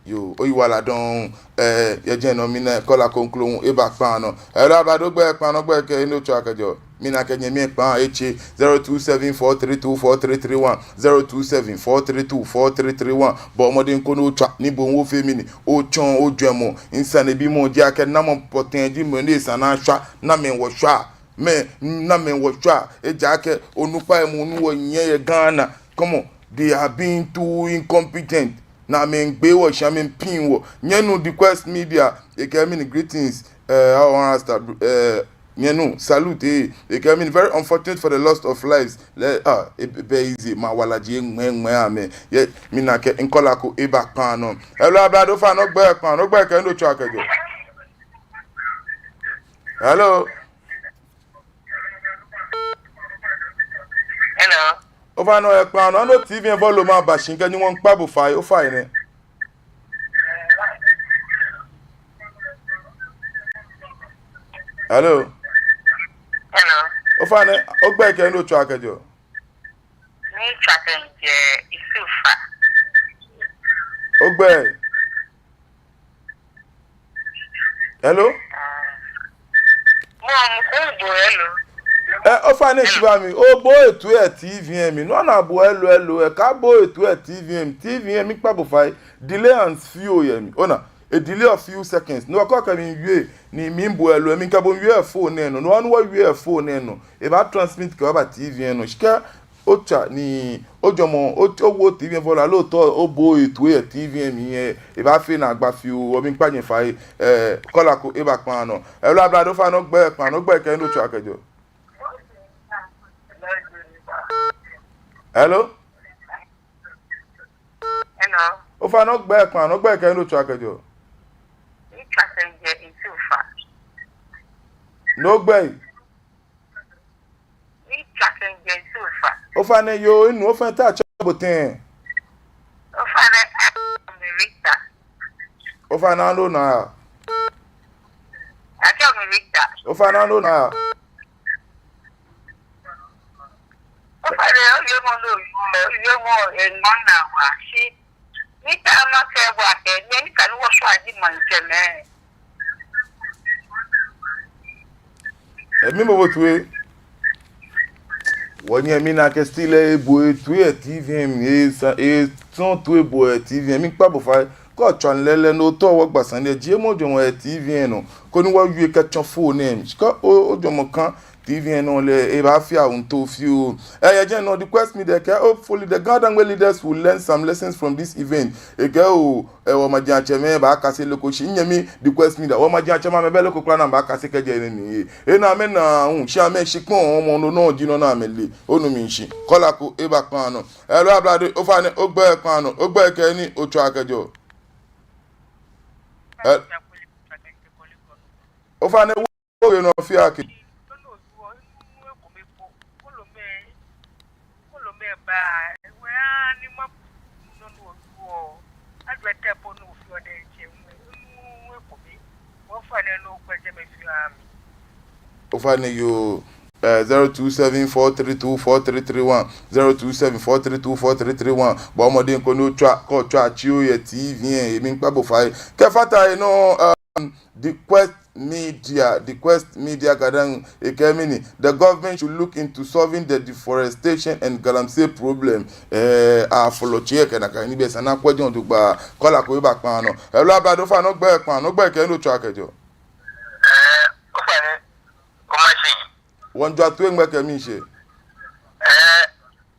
Yoo, oyiwaladɔŋŋ. Eh, yɛ jɛi nɔ mina caller kroko hu eba kpaa nɔ. Hello, ablade, ogbɛi kpaa nɔ, ogbɛi kɛ he ni otswaa kɛjɛɔ. Mina akɛ nyɛmi lɛ kpaa etse, zero two seven four three two four three three one, zero two seven four three two four three three one. Bɔɔ mɔdɛŋ koni otswa ni bo hu ofee mɛni, otsɔɔ ojwɛŋmɔ. Misanebimɔ ji akɛ namɔ pɔtɛɛ ji mɔ ni esa ni ashwa, namɛi wɔshwaa, mɛɛ, namɛi wɔshwaa, ejaakɛ onukpai amli ni wɔnyiɛ yɛ Ghana. Come on, they are being too incompetent. Namɛi miigbe wɔ shi, amɛmiipiŋ wɔ. Nyɛmi nuu The Quest Media, ekɛɛ mɛni, greetings, eh, our Rasta, eh, nyɛmi nuu, salute, eh, ekɛɛ mɛni, very unfortunate for the loss of lives. Lɛ, ah, e, e, bɛ easy, mawala ji eŋmɛŋmɛ amɛ. Yɛ, mina akɛ caller ko eba kpaa nɔ. Hello, ablade, ofainɛ, ogbɛi kpaa nɔ, ogbɛi kɛ he ni otswaa kɛjɛɔ. Hello. Hello. Ofainɛ, oyɛ kpaa nɔ, ano T V lɛ volume aba shi, kɛ Nyɔŋmɔ miikpa bo fai, ofainɛ. Hello. Hello. Ofainɛ, ogbɛi kɛ he ni otswaa kɛjɛɔ. Miitswa kɛjɛ Isufa. Ogbɛi. Hello? Mo, mo ko bo hello. Eh, ofainɛ, hello. Shiba mi, obo etoi yɛ T V lɛ mli. No ana bo hello, hello. Eh, kaabo etoi yɛ T V lɛ mli. T V lɛ mli, miikpa bo fai. Delay and few yɛ mli. Ona, e delay a few seconds. No, kɛ okɛ mi wie, ni mibo hello, miikɛ bo wie phone lɛ nɔ. No, anu wɔwie phone lɛ nɔ. Ebaa transmit kɛba T V lɛ nɔ. Shi kɛ otswa ni ojwɛŋmɔ, o, owo T V lɛ volume, aloo otao obo etoi yɛ T V lɛ mli lɛ, ebaafee naagba fioo. Miikpa nyɛ fai, eh, caller ko eba kpaa nɔ. Hello, ablade, ofainɛ, ogbɛi kpaa nɔ, ogbɛi kɛ he ni otswaa kɛjɛɔ. Hello? Hello? Ofainɛ, ogbɛi kpaa nɔ, ogbɛi kɛ he ni otswaa kɛjɛɔ. Miitswa kɛjɛ Isufa. No ogbɛi? Miitswa kɛjɛ Isufa. Ofainɛ yoo, minu, ofainɛ, te atsɛɔ bo tɛŋŋ? Ofainɛ, atsɛɔ mi Rita. Ofainɛ, ano naa ya. Atsɛɔ mi Rita. Ofainɛ, ano naa ya. Ofainɛ, oyiwala, oyiwala, oyiwala, eŋɔɔ naa wa shi. Miitao makɛɛ bo akɛ, nyɛ ni kɛ ni wɔshwaa ji maŋtsɛmɛi. Eh, miibo bo toi. Wɔnyɛmi nɛɛ kɛ still ebo etoi yɛ T V lɛ mli, esa, etsɔ toi ebo yɛ T V lɛ mli, miikpa bo fai. Kɛ otswa nii lɛɛlɛŋ ni otao wɔgba sane lɛ, jiemɔ ojwɛŋmɔ yɛ T V lɛ nɔ, koni wɔwie kɛtsɔ phone lɛ mli. Shi kɛ o, ojwɛŋmɔ ka T V lɛ nɔ lɛ, ebaafee awuŋtoo fioo. Eh, yɛ jɛmɛ nɔŋŋ, The Quest Media kɛɛ, hopefully the Ga-Dangme leaders will learn some lessons from this event. Ekɛɛ oo, eh, wɔmajiatsɛmɛi baakase lɛ ko shi. Nyɛmi The Quest Media, wɔmajiatsɛmɛi amɛbɛ lɛ ko kwraa ni amɛbaakase kɛjɛ enɛ mli. Enɛ amɛnaa hu, shi amɛshikpɔŋ mɔ nɔ nɔ ji nɔ ni amɛle. Onu mishishi. Caller ko eba kpaa nɔ. Hello, ablade, ofainɛ, ogbɛi kpaa nɔ, ogbɛi kɛ he ni otswaa kɛjɛɔ. Eh, ofainɛ, owie nɔ fioo akɛ. Ofainɛ yoo. eh, zero two seven four three two four three three one, zero two seven four three two four three three one. Bɔɔ mɔdɛŋ koni otswa, kɛ otswa tsi oyɛ T V lɛ, miikpa bo fai. Kɛfata he nɔ, um, The Quest Media, The Quest Media Gadan, ekɛɛ mɛni, the government should look into solving the deforestation and galamsey problem. Eh, afolɔ tsi lɛ kɛ nakai nibii lɛ esa ni akwɛ jogbaŋŋ. Caller ko eba kpaa nɔ. Hello, ablade, ofainɛ ogbɛi kpaa nɔ, ogbɛi kɛ he ni otswaa kɛjɛɔ. Eh, ofainɛ, kɔmashi. Wɔŋjwa toi ŋmɛkɛ miishɛɛ. Eh,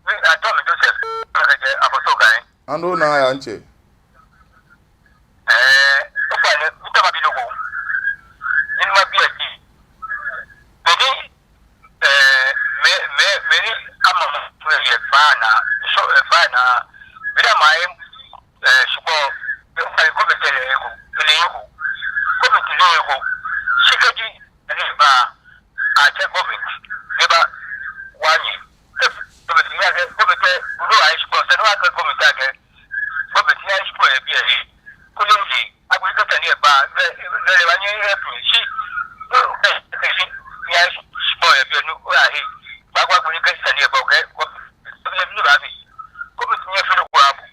mi, atsɛɔ mi Joseph, makɛjɛ Abossey Okai. Ani ona ya ntsɛ? Eh, ofainɛ, mitao mabi nɔ ko. Ni mabi lɛ ji, beni, eh, mɛi, mɛi, mɛi ni amamɔ yɛ faa naa, sɔ, eh, faa naa, beni amɛ, eh, shikpɔŋ, eh, ofainɛ government lɛ eko, ele eko. Government lɛ eko. Shi kɛji, ele ba, atsɛ government, ni eba wa nyiɛ. Government ni akɛ, government lɛ, budo ayi shikpɔŋ, sɛɛ ni akɛ government akɛ, government ni ayi shikpɔŋ yɛ biɛ. Koni ji, agbɛnɛ kɛ sane lɛ ba, lɛ, lɛ, lɛ, ba nyɛ help mi. Shi, lɛ, lɛ, shi, ni ayi shikpɔŋ yɛ biɛ, ni, o ya he. Ba, ba, agbɛnɛ kɛ sane lɛ ba, okay, government, government ni ba mi. Government ni efee nɔ ko abu.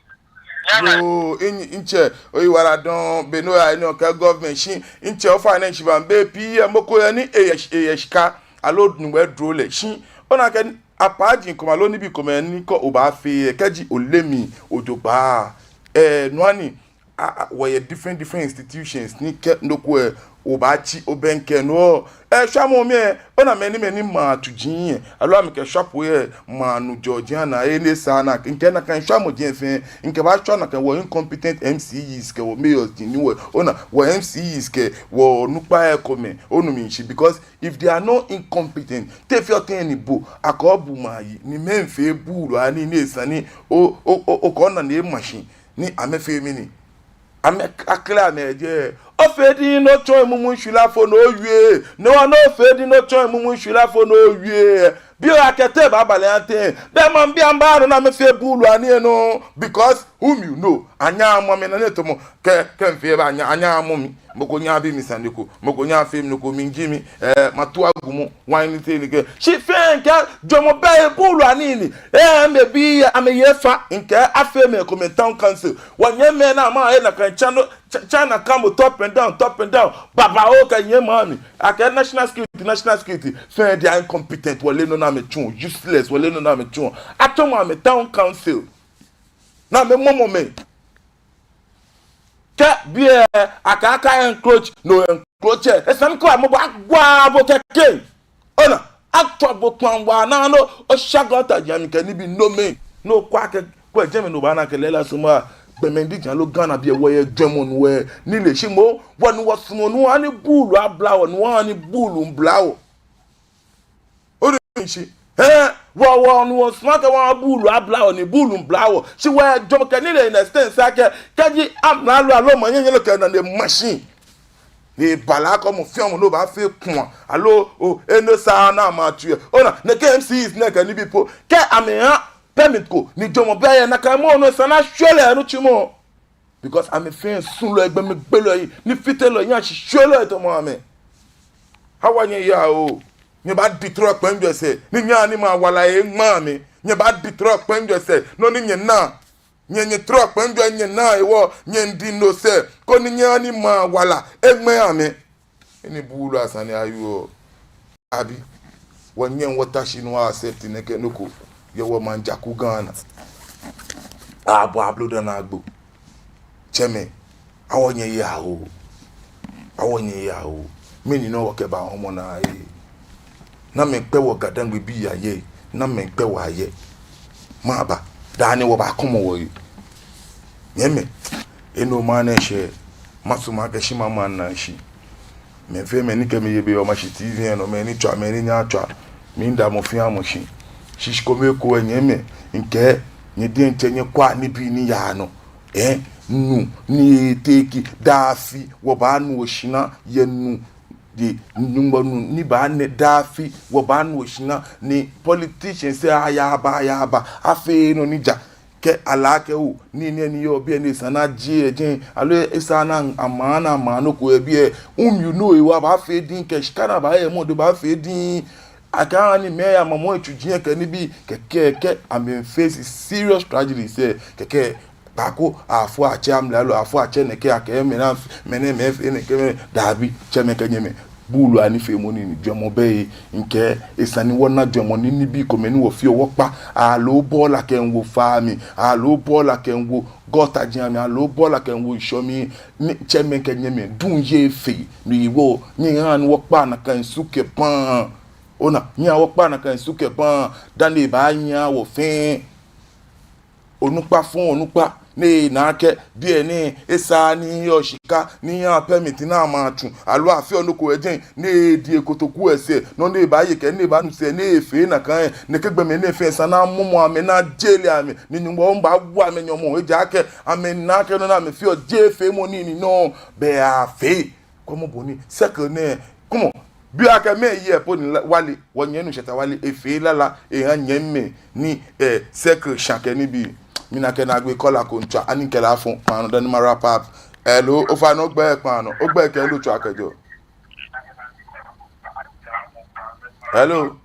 Yoo, in-, ntsɛ, oyiwaladɔŋŋ, beni oya nɔ kɛ government shi, ntsɛ, ofainɛ shi ba, bei pii lɛ, mɔ ko yɛ ni eyɛ, eyɛ shika, aloo nugbɛ dro lɛ, shi, ona akɛ, apaaji komɛi aloo nibii komɛi ni kɛ obaafee lɛ, kɛji ole mli jogbaŋŋ, eh, no hewɔ ni, a, a, wɔyɛ different, different institutions, ni kɛ nɔ ko lɛ, obaatsi obɛŋkɛ no. Eh, shwamɔ mli lɛ, ona mɛi ni, mɛi ni maa tsuji lɛ, aloo amɛkɛ shwapo lɛ maa nu jɔji ana, eh, ni esa ni akɛ, mikɛɛ nakai shwamɔji lɛ fɛɛ, mikɛbaashwa nakai wɔ incompetent M C Es kɛ wɔ mayors ji ni wɔ, ona, wɔ M C Es kɛ wɔ onukpai lɛ komɛi, onu mi shishi, because if they are not incompetent, te fɛɛ tɛŋŋ ni bo, akɛ obu maŋ yi, ni mɛi miifee buulu anii ni esa ni, o, o, o, okɛ onane ema shi, ni amɛfee mɛni? Amɛ, akɛlɛ amɛjɛ. Ofee diŋŋ ni otsɔ emumui shwilafo ni owie. No hewɔ ni ofee diŋŋ ni otsɔ emumui shwilafo ni owie. Biɛ akɛ te baaba lɛ ante. Bɛ maŋbii amɛbaanu ni amɛfee buulu anii lɛ nɔ. Because whom you know. Anyɛɛɛ amɔ mi nane tɔmɔ. Kɛ, kɛ mifee ba anyɛɛɛ, anyɛɛɛ amɔ mi. Mɔ ko nyɛɛɛ abi mi sane ko. Mɔ ko nyɛɛɛ afee mi nɔ ko, mi ji mi. Eh, matu agumɔ. Why ni te ni kɛ. Shi fɛɛ mikɛɛ, jɔɔmɔ bɛ yɛ buulu anii ni. Eh, amɛbii, amɛyi efa. Mikɛɛ afee mɛi komɛi town council. Wɔnyɛmimɛi ni amɛyɛ nakai China, Ch-, China kambo top and down, top and down. Babaoo kɛ nyɛmimɛi. Akɛ national security, national security. Fɛɛ they are incompetent. Wɔleee nɔ ni amɛtsuɔ. Useless. Wɔleee nɔ ni amɛtsuɔ. Atsɔmɔ amɛ town council. Ni amɛmɔmɔ mɛi. Kɛ biɛ, akɛ akɛ encroach, no encroach lɛ. Esa ni kɛ amɛbɔ agba bo kɛkɛ. Ona, atswa bo kpaŋ waa naa nɔ, osha gɔta jami kɛ nibii nomɛi. No kwa kɛ, kwɛ jɛmɛ no obaana akɛ lɛɛlɛŋ sɔŋŋ gbɔmɛi diɛŋtsɛ aloo Ghana biɛ wɔyɛ jwɛŋmɔ nuu lɛ. Nilee shi moŋ, wɔnu wɔsumɔɔ ni wɔha ni buulu abla wɔ, ni wɔha ni buulu miibla wɔ. Onu shishi. Hɛɛ, wɔ, wɔnu wɔsumɔɔ akɛ wɔha buulu abla wɔ, ni buulu miibla wɔ. Shi wɔyɛ jwɛŋmɔ kɛ nilee in a sense akɛ, kɛji amralo aloo manyɛnyɛlɔ kɛ nane ema shi, ni ebala akɛ mɔ fɛɛ mɔ ni obaafee kua, aloo, o, eno sa na ma tu yɛ. Ona, nɛkɛ M C Es nɛɛ kɛ nibii po. Kɛ amɛha permit ko, ni jɔɔmɔ bɛ yɛ nakai mɔ nɔ esa ni ashwie lɛ nitsumɔ. Because amɛfɛɛ sulɔi, gbɔmɛi gbelɔi, nifitelɔi, hiɛshishwielɔi tamɔ amɛ. Hewɔ nyɛyaa oo. Nyɛbaa-destroy kpɛŋ jɔ sɛɛ. Ni nyɛhaa ni maŋ wala lɛ eŋmɛ amɛ. Nyɛbaa-destroy kpɛŋ jɔ sɛɛ. Nɔ ni nyɛna. Nyɛ, nyɛ-destroy kpɛŋ jɔ nyɛna hewɔ. Nyɛmiidi no sɛɛ. Koni nyɛhaa ni maŋ wala eŋmɛ amɛ. Enɛ buulu asane ayoo. Abi, wɔnyɛŋ wɔta shi ni wɔ-accept nɛkɛ nɔ ko yɛ wɔmaŋ jaku Ghana. Abɔ abloda naa agbo. Tsɛmɛi, hewɔ nyɛyaa oo. Hewɔ nyɛyaa oo. Mɛni nɔ wɔkɛba wɔmɔ naa ee. Namɛi kpɛ wɔ Ga-Dangme bii ayɛ. Namɛi kpɛ wɔ ayɛ. Maba. Dani wɔbaakɔmɔ wɔyi. Nyɛmɛi, enɔ maŋ nɛɛ shɛ. Masumɔ akɛ shi maŋ maŋ naa shi. Mɛi fɛɛ mɛi ni kɛ mi yɛ biɛ yɛ Omashi T V lɛ nɔ, mɛi ni tswa, mɛi ni nyɛɛɛ atswa, miida mɔ fɛɛ mɔ shi. Shishi kome ekoŋŋ nyɛmɛi, mikɛɛ nyɛ diɛŋtsɛ nyɛkwɛa nibii ni yaa nɔ. Ɛɛ, nu ni etee ki daa afi wɔbaanu oshinaa yɛ nu, yɛ Nyɔŋmɔ nu ni baanɛ daa afi wɔbaanu oshinaa ni politicians lɛ aya aba, aya aba, afee nɔ ni ja. Kɛ ala akɛ oo, nii nɛɛ ni yɔɔ biɛ nɛɛ esa ni ajie yɛ jɛi, aloo esa ni amɛ ni amɛ nɔ ko yɛ biɛ. Whom you know, ewa baafee diŋŋ kɛ shika ni abaayɛ mɔ diɛŋtsɛ baafee diŋŋ. Akɛ ani mɛi ya mamɔ etsuji kɛ nibii kɛkɛ kɛ amɛface serious tragedy sɛɛ kɛkɛ. Kpaako afɔ atsɛ amralo, afɔ atsɛ nɛkɛ akɛ mɛi nɛɛ, mɛi nɛɛ, mɛi fɛɛ nɛkɛ, mɛi dabi, tsɛmɛi kɛ nyɛmɛi. Buulu anifeemɔ nii ni jwɛŋmɔ bɛ he, mikɛɛ esa ni wɔna jwɛŋmɔ ni nibii komɛi ni wɔfeɔ wɔkpa, aloo bɔɔla kɛmiiwo faa mli, aloo bɔɔla kɛmiiwo gɔtaji amli, aloo bɔɔla kɛmiiwo ŋshɔ mli, ni tsɛmɛi kɛ nyɛmɛi duŋ yɛ fɛɛ, no hewɔ, nyɛhaa ni wɔkpa nakai su kɛ baŋ. Ona, nyɛhaa wɔkpa nakai su kɛ baŋ, dani ebaanyiɛ wɔ fɛɛ. Onukpa fɔŋ onukpa, ni ena akɛ biɛ nɛɛ esaaa ni eyɔɔ shika, ni eyaaa permit ni ama atsu, aloo afeɔ nɔ ko yɛ jɛi, ni edi ekotoku lɛ sɛɛ, nɔ ni ebaaye kɛ ni ebaanu sɛɛ, ni efee nakai lɛ, nɛkɛ gbɔmɛi nɛɛ fɛɛ esa ni amɔmɔ amɛ, ni ajele amɛ, ni Nyɔŋmɔ baawo amɛ nyɔmɔ, ejaakɛ amɛna akɛ nɔ ni amɛfeɔ jeee feemɔ nii ni nɔ, bɛ afee. Kwɛmɔ bɔ ni circle nɛɛ, kwɛmɔ, bianɛ akɛ mɛɛ year po ni la-, Wale, wɔnyɛmi nuu Shatta Wale, efee lala eha nyɛmimɛi ni, eh, circle shã kɛ nibii. Mina akɛ naagbee caller ko miitswa, ani mikɛ lɛ afɔ kpaa nɔ dani ma wrap up. Hello, ofainɛ ogbɛi kpaa nɔ, ogbɛi kɛ he ni otswaa kɛjɛɔ. Hello.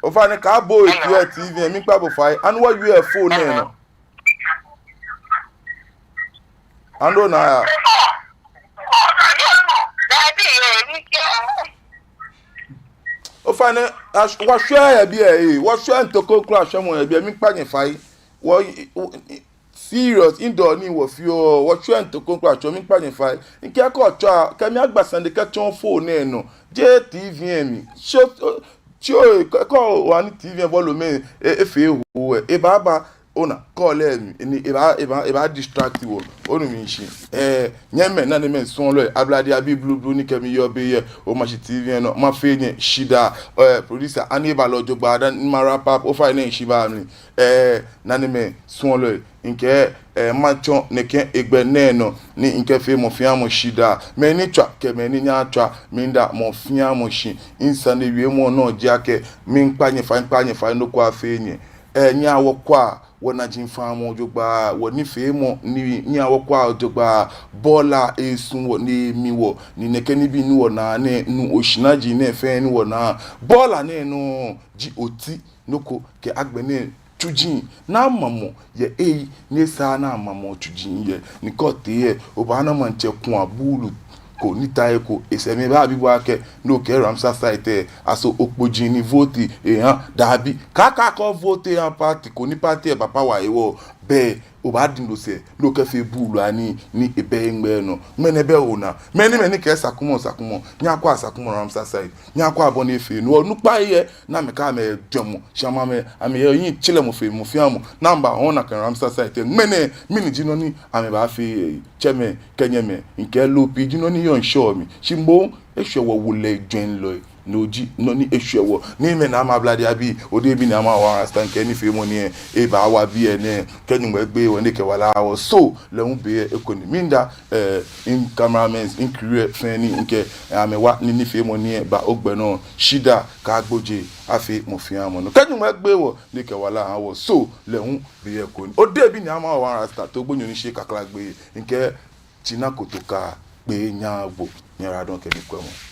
Ofainɛ kaabo etoi yɛ T V lɛ, miikpa bo fai, ani wɔwie phone nɛɛ nɔ. Ani ona ya. Ofainɛ, ash-, wɔshwɛɛɛ yɛ biɛ, eh, wɔshwɛɛɛ ntoko kwraa shwɛmɔ yɛ biɛ, miikpa nyɛ fai. Wɔ, wɔ, serious, indoor nii wɔfeɔ, wɔshwɛɛɛ ntoko kwraa shwɛmɔ, miikpa nyɛ fai. Mikɛɛ kɛ otswa, kɛ mi agba sane kɛtsɔ phone nɛɛ nɔ, jeee T V lɛ mli. Shi o, shi o, kɛ, kɛ oha ni T V lɛ volume lɛ, e, efee hoo lɛ, ebaaba, ona, call lɛ mli, ni ebaa, ebaa, ebaa distract wɔ, onu mishishi. Eh, nyɛmimɛi, nanemɛi, suɔlɔi, ablade abii blublu ni kɛ mi yɔɔ biɛ, omashi T V lɛ nɔ, mafee nyɛ shidaa, eh, producer, ani eba lɛ jogbaŋŋ, dani ma wrap up, ofainɛ mishi ba mli, eh, nanemɛi, suɔlɔi, mikɛɛ, eh, matsɔ nɛkɛ hegbɛ nɛɛ nɔ, ni mikɛfee mɔ fɛɛ mɔ shidaa, mɛi ni tswa, kɛ mɛi ni nyɛɛɛ atswa, miida mɔ fɛɛ mɔ shi, misane wiemɔ nɔ ji akɛ, miikpa nyɛ fai, miikpa nyɛ fai, nɔ ko afee nyɛ. Eh, nyɛhaa wɔkwɛa wɔnaji faamɔ jogbaŋŋ, wɔnifeemɔ nii, nyɛhaa wɔkwɛa jogbaŋŋ, bɔɔla esu wɔ ni emi wɔ, ni nɛkɛ nibii ni wɔnaa nɛɛ, nuu oshinaji nɛɛ fɛɛ ni wɔnaa, bɔɔla nɛɛ nɔ ji oti, nɔ ko kɛ agbɛnɛ tsuji, ni amamɔ yɛ eyi, ni esaaa ni amamɔ tsuji yɛ, ni kɛ otee lɛ, obaana maŋtsɛ kuu abuulu ko ni ta he ko, esɛɛ mli baabi bo akɛ, ni okɛɛ Ramsar site lɛ, aso okpoji ni vote eha, dabi. Kaaka akɛ ovote eha party ko ni party lɛ ba power hewɔ, bɛ obaadi no sɛɛ, ni okɛfee buulu anii, ni ebɛ eŋmɛ nɔ. Ŋmɛnɛ bɛ onaa. Mɛni, mɛni kɛ Sakumɔ, Sakumɔ. Nyɛhaa wɔkwɛa Sakumɔ Ramsar site. Nyɛhaa wɔkwɛa bɔ ni efee. No onukpai lɛ, ni amɛkɛ amɛjwɛŋmɔ. Shi amɛ, amɛ, amɛyɛ yiŋ tsɛlɛ mɔ fɛɛ mɔ fɛɛ mɔ. Ni amɛba hɔɔ nakai Ramsar site lɛ. Ŋmɛnɛ, mɛni ji nɔ ni amɛbaafee, eh, tsɛmɛi kɛ nyɛmɛi. Mikɛɛ loo pii ji nɔ ni yɔɔ ŋshɔ mli. Shi moŋ, eshwɛ wɔ wolɛi jwɛŋlɔi. No ji nɔ ni eshwɛ wɔ. Ni mɛi ni amɛ ablade abii, odebi ni ama wɔ rasta kɛ nifeemɔ nɛɛ, ebaawa biɛ nɛɛ, kɛ Nyɔŋmɔ egbeee wɔ ni ekɛ wala aha wɔ. So, lɛ hu be lɛ eko ni. Miida, eh, mi cameramen, mi crew lɛ fɛɛ ni mikɛ amɛwa ni nifeemɔ nɛɛ ba ogbɛ nɔ. Shidaa, kaagbojee afee mɔ fɛɛ mɔ nɔ. Kɛ Nyɔŋmɔ egbeee wɔ ni ekɛ wala aha wɔ. So, lɛ hu be lɛ eko ni. Odebi ni ama wɔ rasta, to gbonyo ni shi kakla gbe. Mikɛɛ, tsina kotoka, kpee nyɛhaa bo, nyɛradɔn kɛ nikwɛmɔ.